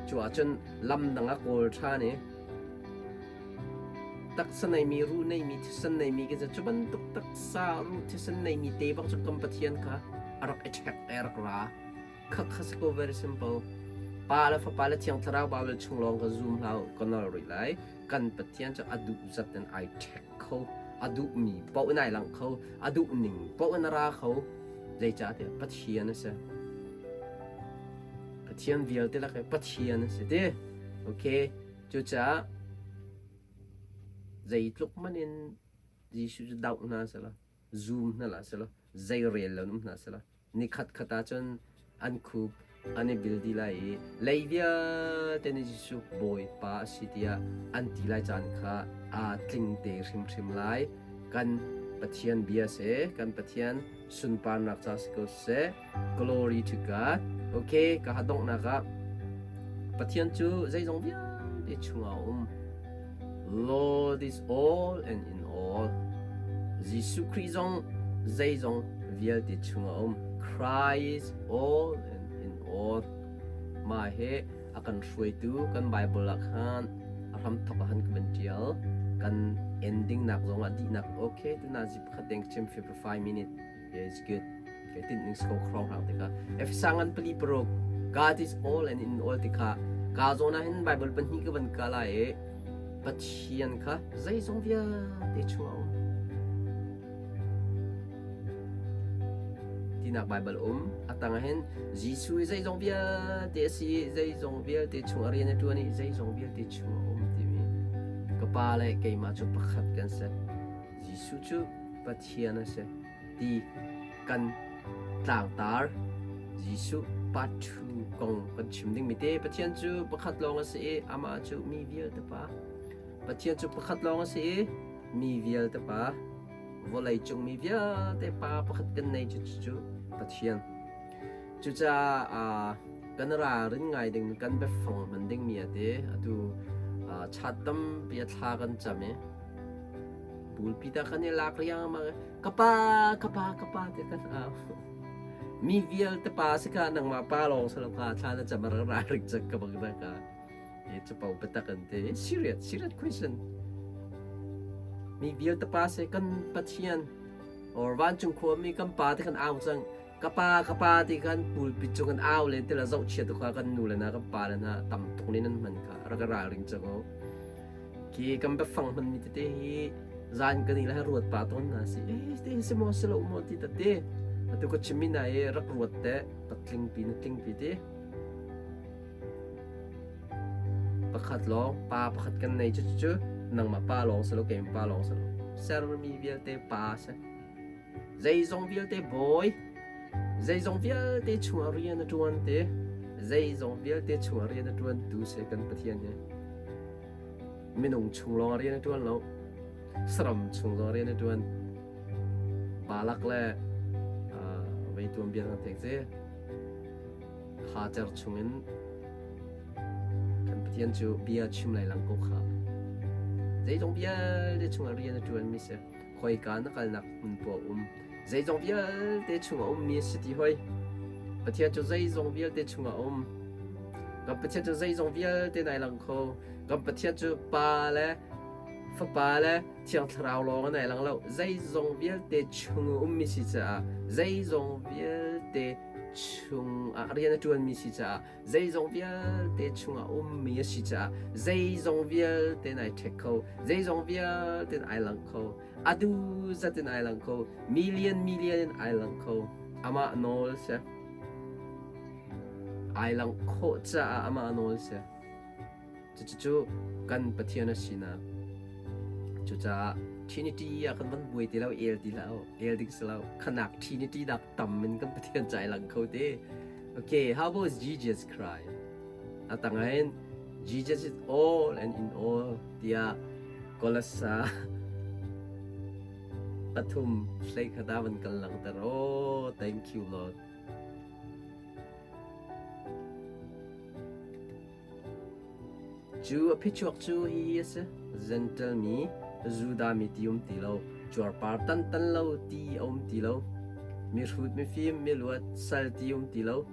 Cu ahcun lam dang a kawl ṭhan i taksa neimi ruh neimi thisen neimi khi cu bantuk taksa ruh thisen neimi te bak cu kan Pathian kha a rak i ṭhek i a rak ra. Kha kha si ko very simple. Pa le Fapa le Thiang Thlarau Bible chung lawng ka zoom hlah u, ka nol rih lai. Kan Pathian cu a duh zat in ai ṭhek kho, a duhmi paoh in ai langh kho, a duh ning paoh in a ra kho. Zeicahtiah Pathian a si. Pathian vialte lak i Pathian a si ti. Okay, cucaah zeitluk hmanh in Jesuh cu doh hna selaw, zum hna hlah selaw, zeirel lo in um hna selaw, nikhat khat ahcun an khup an i bil dih lai i lei vialte nih Jesuh Bawipa a si tiah an ti lai caan kha aa tling te hrimhrim lai. Kan Pathian bia si, kan Pathian sunparnak ca si ko seh. Glory to God. Okay, ka donghnak ah Pathian cu zeizong vialte chungah a um. Lord is all and in all. Jesuh Khrih zong zeizong vialte chungah a um. Christ all and in all. Mah hi a kan hruaitu kan Bible ah khan a hramthok ah han ka van tial. Kan ending nak zong ah dihnak okay tuna zi pakhat deng chim 55 minute. Yeah, it's good. Okay, tin ning sko khrong hang tikha. Efesa ngan pali paruk. God is all and in all tikha. Ka zawn ah hin Bible pahnih ka van ka lai i Pathian kha zeizong vialte chung a um. Tinak Bible um. A tang ah hin Jesuh i zeizong vialte a si i zeizong vialte chung a rian a ṭuan i zeizong vialte chung a um timi ka pa le keimah cu pakhat kan si. Jesuh cu Pathian a si ti kan tlangtar. Jesuh part 2 kong kan chim dingmi te Pathian cu pakhat lawng a si i amah cu mi vialte pa. Pathian cu pakhat lawng a si i mi vialte pa. Vawlei cung mi vialte pa pakhat kan nei cu cu Pathian. Cucaah kan ralrin ngai ding kan biafang hman dingmi a ti. Atu chat tampi a thla kan cam i Pulpi ta kan i lak riangmang i ka pa ka pa ka pa ti kan au. Mi vialte pa si kha nangmah pa lawng si lo kha thla na cam rak ra rik cak ka bang da ka. E capo biatak an ti. Serious serious question. Mi vialte pa si kan Pathian or vancung khuami kan pa ti kan au cang. Ka pa ka pa ti kan pulpit cu kan au len ti la zohchia tu kha kan nu le na kan pa le na tam tuk nin an hman kha rak ralring cang o. Khi kan biafang hmanmi tete hi zan kan i le ruat pah tawn hna si. Eh, te si maw si lo maw ti tete. Atu ka chimmi na i rak ruat te, patling pi na tling pi ti. Pakhat lawng, pa pakhat kan nei cu cu nangmah pa lawng si lo, keimah pa lawng si lo. Sermi vialte pa si. Zeizong vialte bawi, zeizong vialte chungah rian a ṭuan te, zeizong vialte chungah rian a ṭuantu si kan Pathian hi. Minung chung lawng rian a ṭuan lo, saram chung zong rian a ṭuan. Balak le vei tuan bia hna thek si. Hacer chungin kan Pathian cu bia chim lai lang ko kha. Zeizong vialte chungah rian a ṭuanmi si. Khoika na kalnak hmun poah um. Zeizong vialte chungah ummi a si ti hoi. Pathian cu zeizong vialte chungah um. Kan Pathian cu zeizong vialte nai lang kho. Kan Pathian cu Pa le Fapa le Thiang Thlarau lawng nai lang lo. Zeizong vialte chung ummi si caah zeizong vialte chungah. chungah rian a ṭuanmi si caah zeizong vialte chungah ummi a si caah zeizong vialte in ai ṭhek kho, zeizong vialte in ai lang kho, a duh zat in ai lang kho, million million in ai lang kho. Amah nawl si. Ai langh khawh caah amah nawl si. Cucu kan Pathian a sinak. Cucaah Trinity ah kan van buai ti lo, el ti lo, el ding si lo. Khanak Trinity nak tam in kan Pathian ca i lang kho te. Okay, how about Jesus Christ? A tangah Jesus is all and in all tiah Kolasa pathum hlei khata van kan langhter. Oh, thank you Lord. Cu a phichuak cu hihi a si: Jentail mi, Judah mi ti um ti lo, cuarpar tantan lo ti a um ti lo, mihrut mifim miluat sal ti um ti lo.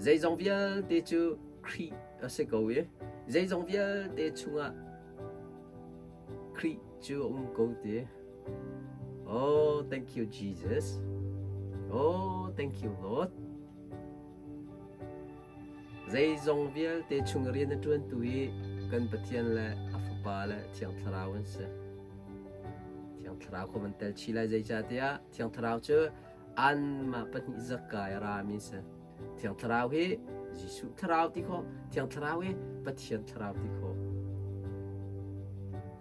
Zeizong vialte cu Khrih a si ko i zeizong vialte chungah Khrih cu a um ko ti. Oh, thank you, Jesus. Oh, thank you, Lord. Zeizong vialte chung rian a ṭuantu hi kan Pathian le a Fapa le Thiang Thlarau an si. Thiang Thlarau kha van tel chih lai zeicahtiah Thiang Thlarau cu anmah pahnih zakai a rami a si. Thiang Thlarau hi Jesuh Thlarau ti khawh, Thiang Thlarau hi Pathian Thlarau ti khawh.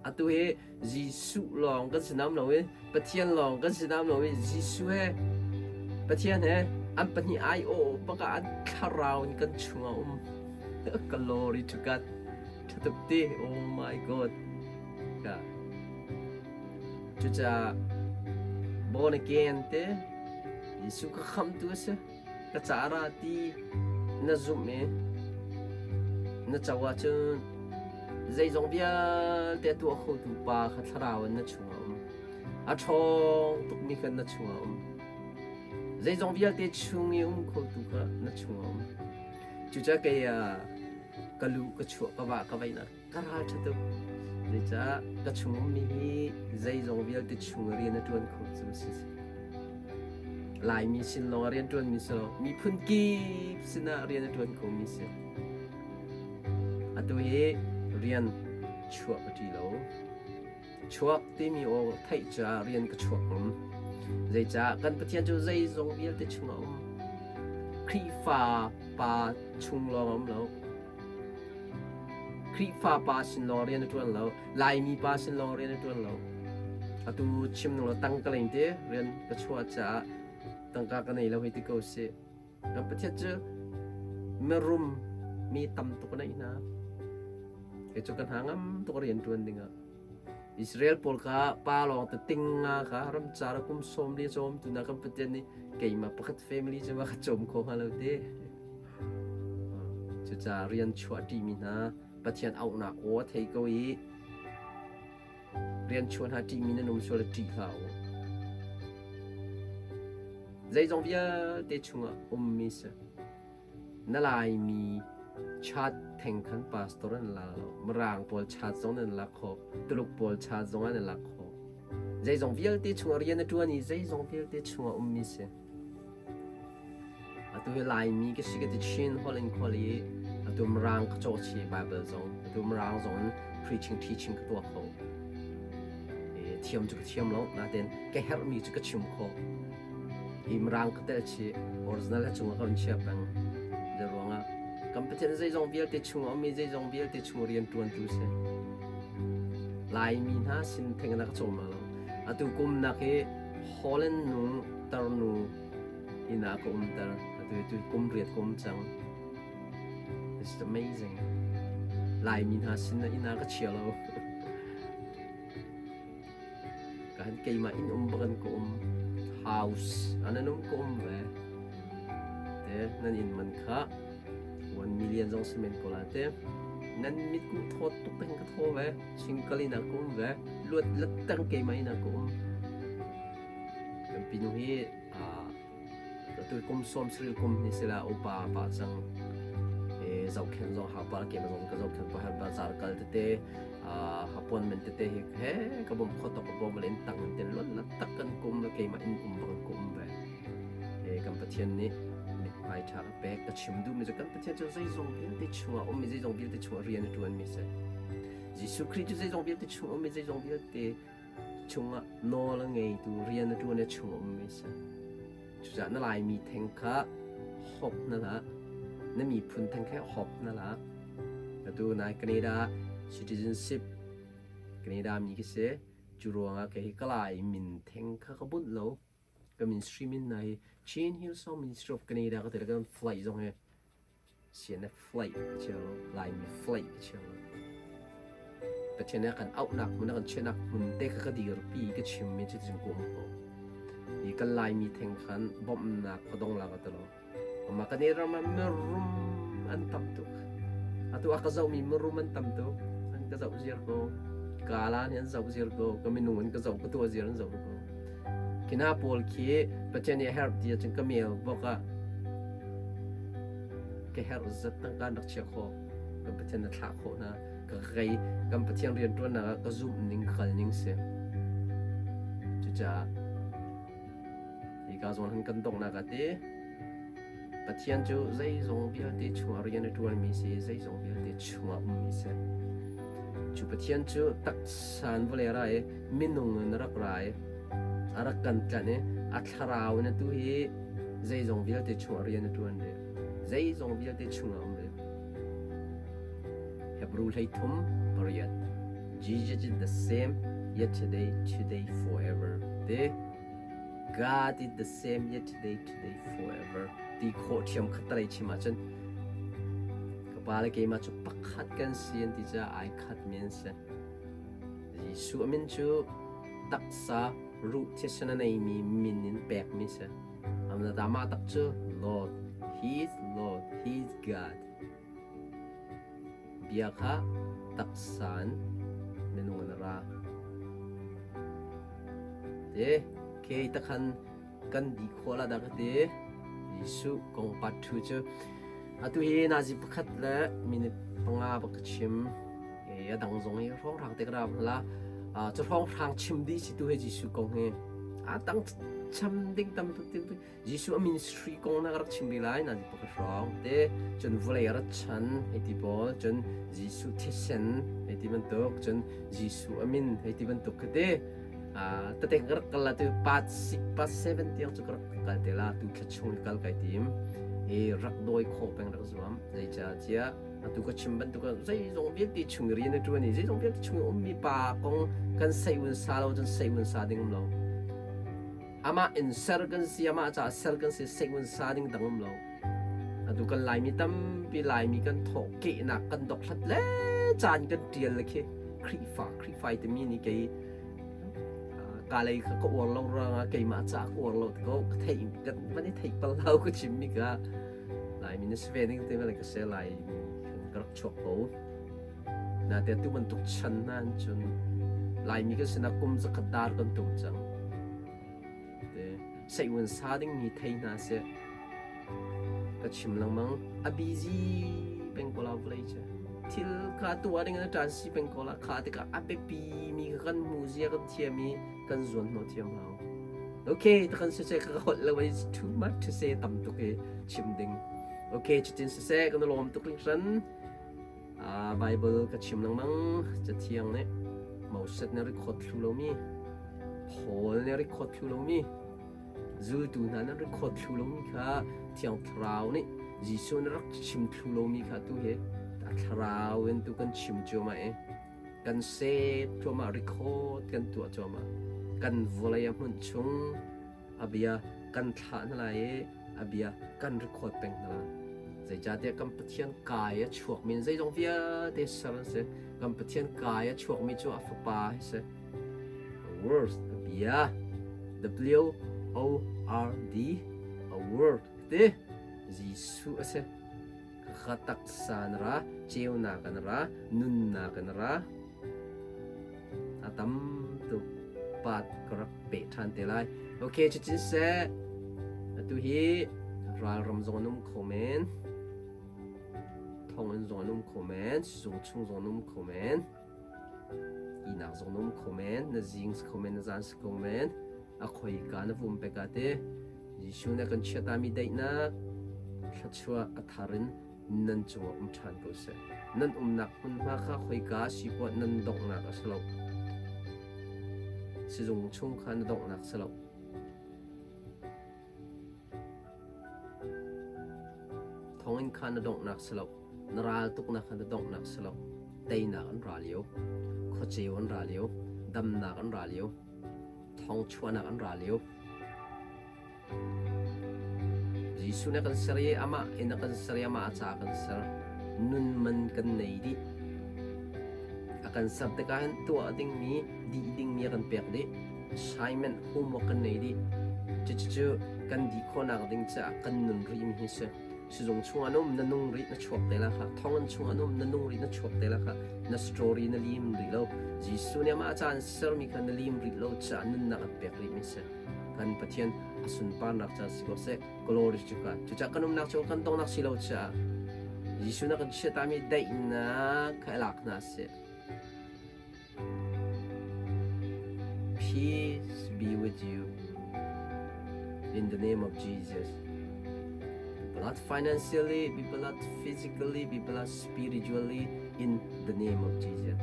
Atu hi Jesuh lawng kan si nam lo i Pathian lawng kan si nam lo i Jesuh he Pathian he an pahnih ai aw bak ah an thlarau in kan chungah um. Glory to God. Thatuk ti. Oh my God. Ka. Cucaah born again te Jesuh ka khamtu a si. Ka ca ra ti na zumh i na co ahcun zeizong vialte a tuah khotu pa kha thlarau in na chungah a um. A ṭhawng tukmi kha na chungah a um. Zeizong vialte chung i um khotu kha na chungah a um. Cucaah kei ka lu ka chuah ka vah ka veihnak ka ral ṭha tuk. Zeicah ka chung ummi hi zeizong vialte chung rian a ṭuan kho cu si. Laimi sin lawng ah rian ṭuanmi si lo, miphun kip sinah rian a ṭuan khomi si. Atu hi rian chuah ka ṭi lo. Chuak timi aw theih caah rian ka chuak ngam. Zeicah kan Pathian cu zeizong vialte chungah a um. Khrihfa pa chung lawng a um lo. Khrihfa pa sin lawng rian a ṭuan lo. Laimi pa sin lawng rian a ṭuan lo. Atu chim ning law tangka lei te rian ka chuah caah tangka ka nei lo hei ti ko sih. Kan Pathian cu mirum mi tam tuk a neih hna. Kei cu ka hna ngam tuk rian ṭuan dingah. Israel pawl kha pa lawng te ting nga kha ramcar kum sawm li cawm tu na kan Pathian nih keimah pakhat family cu ma ka cawm kho hnga lo te. Cucaah rian chuah ṭimi hna Pathian auhnak aw a thei ko i rian chuah hna ṭihmi nan um sual ṭih hlah u. Zeizong vialte chungah ummi si. Na Laimi chat theng khan pastor an la lo. Mirang pawl chat zong nan lak khawh. Tuluk pawl chat zong an lak khawh. Zeizong vialte chungah rian a ṭuan i zeizong vialte chungah ummi si. Atu hi Laimi ka si ka ti Chin holh in khual i atu Mirang ka cawh chih Bible zong atu Mirang zong in preaching teaching ka tuah kho. E, thiam cu ka thiam lo nain ka herhmi cu ka chim khawh. Hi Mirang ka tel chih original a cungah ka run chia peng. Zei ruangah kan Pathian zeizong vialte chungah ummi zeizong vialte chung rian ṭuantu si. Laimi hna sin theng na ka cawm lo. Atu kum nak hi Holland nu tarnu inn ah ka umter. Atu tu kum riat ka um cang. This is amazing. Laimi hna sin inn ah ka chia lo. Ka han keimah inn um bakan ka um. House anan um ka um ve. Te nan inn man kha 1 million zong si men ko la te. Nan mit ku thawt tuk teng ka thaw ve. Single in ah ka um ve. Luat lat teng keimah inn ah ka um. Kan pinu hi atu kum sawm sarih kum ni sila upa pa cang e zohkhenh zong hau pa keimah zong ka zohkhenh pa har bazar kal tete appointment tete hi he ka bom kho tok ka bom len tang te luat lat tak kan kum le keimah in um bang ka um ve e kan Pathian nih mit hmai Cahmai ṭha ka pek. Ka chim duhmi cu kan Pathian cu zeizong vialte chungah ummi zeizong vialte chungah rian a ṭuanmi a si. Jesuh Khrih cu zeizong vialte chung ummi zeizong vialte chungah nawl a ngeitu rian a ṭuan i a chung ummi a si. Cucaah na Laimi theng kha hop na hlah. Na miphun theng kha hop na hlah. Atu nai Canada citizenship Canada mi ka si. Cu ruangah kei hi ka Lai min theng kha ka bunh lo. Ka ministry min na hi Chin Hillsong Ministry of Canada ka ti le kan flight zong hi CNF flight ka chia lo. Laimi flight ka chia lo. Pathian nih a kan auhnak hmun a kan chiahnak hmun te kha ka dirpi ka chimmi cu ticun ka um ko. Hi kan Laimi theng khan bawmhnak ka dong la ka ti lo. Amah kan i ram ah mirum an tam tuk. Atu a ka zohmi mirum an tam tuk. An ka zoh ziar ko. Kala nih an zoh ziar ko. Ka minung in ka zoh ka tuah ziar an zoh ko. Khi hna pawl khi Pathian nih a herh ti ahcun ka mail bok ah ka herh zat tangka an rak chiah khawh. Kan Pathian na thlah khawh hna. Ka kei kan Pathian rianṭuannak ah ka zumh ning ka kal ning si. Cucaah Hika zawn han kan donghnak ah ti Pathian cu zeizong vialte chungah rian a ṭuanmi si, zeizong vialte chungah ummi si. Cu Pathian cu taksa in vawlei a ra i minung in a rak ra i a rak kan tlanh i a thlarau in atu hi zeizong vialte chungah rian a ṭuan rih. Zeizong vialte chungah um rih. Hebrew 33 Jesus is the same yesterday, today, forever. Te God is the same yesterday, today, forever. Ti khawh ṭhiam kha talei chim ahcun ka pa le keimah cu pakhat kan si an ti caah ai khat mi an si. Jesuh min cu taksa ruh thisen a neimi min in pekmi si. Amah tak cu Lord, He is Lord, He is God. Bia kha taksa in minung in a ra. Te ke takhan kan di khawh la dah ka ti. Jesuh kong part 2 cu atu hi nazi pakhat le minute panga bak ka chim. E a dang zong hi hrawng hrang te ka ra la. Cu hrawng hrang chim di si tu hi Jesuh kong hi. A dang cham ding tam tuk Jesuh a ministry kong na ka rak chim rih lai nazi pakhat hrawng te cun vawlei a rat chan hei ti pawl cun Jesuh thisen hei ti bantuk cun Jesuh a min hei ti bantuk kha te tete ka rak kal la tu part 6 part 7 tiang cu ka rak kal te la tu thla chung kal kai tim i rak dawi khawh peng rak zuam zeicahtiah atu ka chim bantuk zeizong vialte chung rian a ṭuan i zeizong vialte chung i ummi pa kong kan sei un sa lo cun sei un sa ding um lo Amah in ser kan si, amah caah ser kan si, seihmun sa ding dang um lo. Atu kan Laimi tampi Laimi kan thawh kehnak kan dokhlat le caan kan ṭial le khi Khrihfa Khrihfa timi nih kei ka lei kha ka uar lo ruangah keimah caah ka uar lo ko ka theih kan van i theih pal lo ka chim mi ka Laimi na si ve ning te ka se Laimi kan ka rak chuak ko. Naite tu bantuk chan hna in cun Laimi kan sinah kum zakhat dar kan tum cang. Te seihun sa ding mi thei hna seh. Ka chim lengmang a busy peng ko la vawlei cu. Thil kha tuah ding in a ṭan si peng ko la kha tikah a biapi mi kha kan hmu zia kan thiam i kan zuan hnawh thiam hau. Okay, takan siseh ka holh lo it's too much to say tam tuk i chim ding. Okay, cutin siseh kan lawm tuk hringhran. Baibal ka chim lengmang. Cathiang nih Moses nih record thlu lomi, Paul nih record thlu lomi, zultu hna nih record thlu lomi kha Thiang Thlarau nih Jesuh nih rak chim thlu lomi kha tu hi a thlarau in tu kan chim cuahmah i kan save cuahmah, record kan tuah cuahmah. Kan vawlei a hmunh chung a bia kan thlah hna lai i a bia kan record peng hna lai. Zeicahtiah kan Pathian kai a chuakmi in zeizong vialte ser an si. Kan Pathian kai a chuakmi cu a fapa hi si. A words, a bia, W O R D, a word ti Jesuh a si. Ka taksa na ra, ceunak na ra, nunnak na ra. A tam tuk pat ka rak peh ṭhan te lai. Ok, cutin seh. Atu hi ralram zong an um kho men. Thonginn zong an um kho men. Sizung chung zong an um kho men. Ihnak zong an um kho men. Na zing si kho men, na zan si kho men. A khoika na vum pek ah te. Jesuh nih a kan chiatami daihnak. Thluachuah a thar in nan cungah um ṭhan ko seh. Nan umnak hmunhma kha khoika si poah nan donghnak a si lo. Sizung chung kha na donghnak si lo. Thonginn kha na donghnak si lo. Na ral tuknak kha na donghnak si lo. Teinak an ra lio. Khuaceu an ra lio. Damnak an ra lio. Thawngchuahnak an ra lio. Jesuh nih a kan ser i amah in a kan ser i amah a ca a kan ser. Nun man kan nei dih. A kan ser tikah hin tuah dingmi, dih dingmi a kan pek dih. Assignment, homework kan nei dih. Cucu kan dih khawhnak ding caah kan nun rihmi hi si. Sizung chungah na um, na nung rih, na chuak te la kha. Thonginn chungah na um, na nung rih, na chuak te la kha. Na story na lim rih lo. Jesuh nih amah ca an sermi kha na lim rih lo caah nunnak an pek rihmi si. Kan Pathian a sunparnak ca si ko seh. Glory to God. Cucaah kan umnak cu kan donghnak si lo caah Jesuh na kan chiatami daihnak kha i lak hna seh. Peace be with you. In the name of Jesus. Be blessed financially, be blessed physically, be blessed spiritually in the name of Jesus.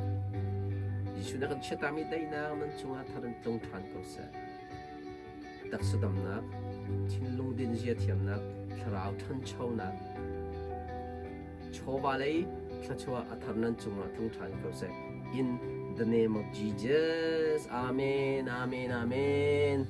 Jesuh na kan chiatami daihnak nan cungah thar in tlung ṭhan ko seh. Taksa damnak, thinlung dinzia thiamnak, thlarau ṭhanchonak, chawva lei thluachuah a thar nan cungah tlung ṭhan ko seh. In the name of Jesus. Amen, amen, amen.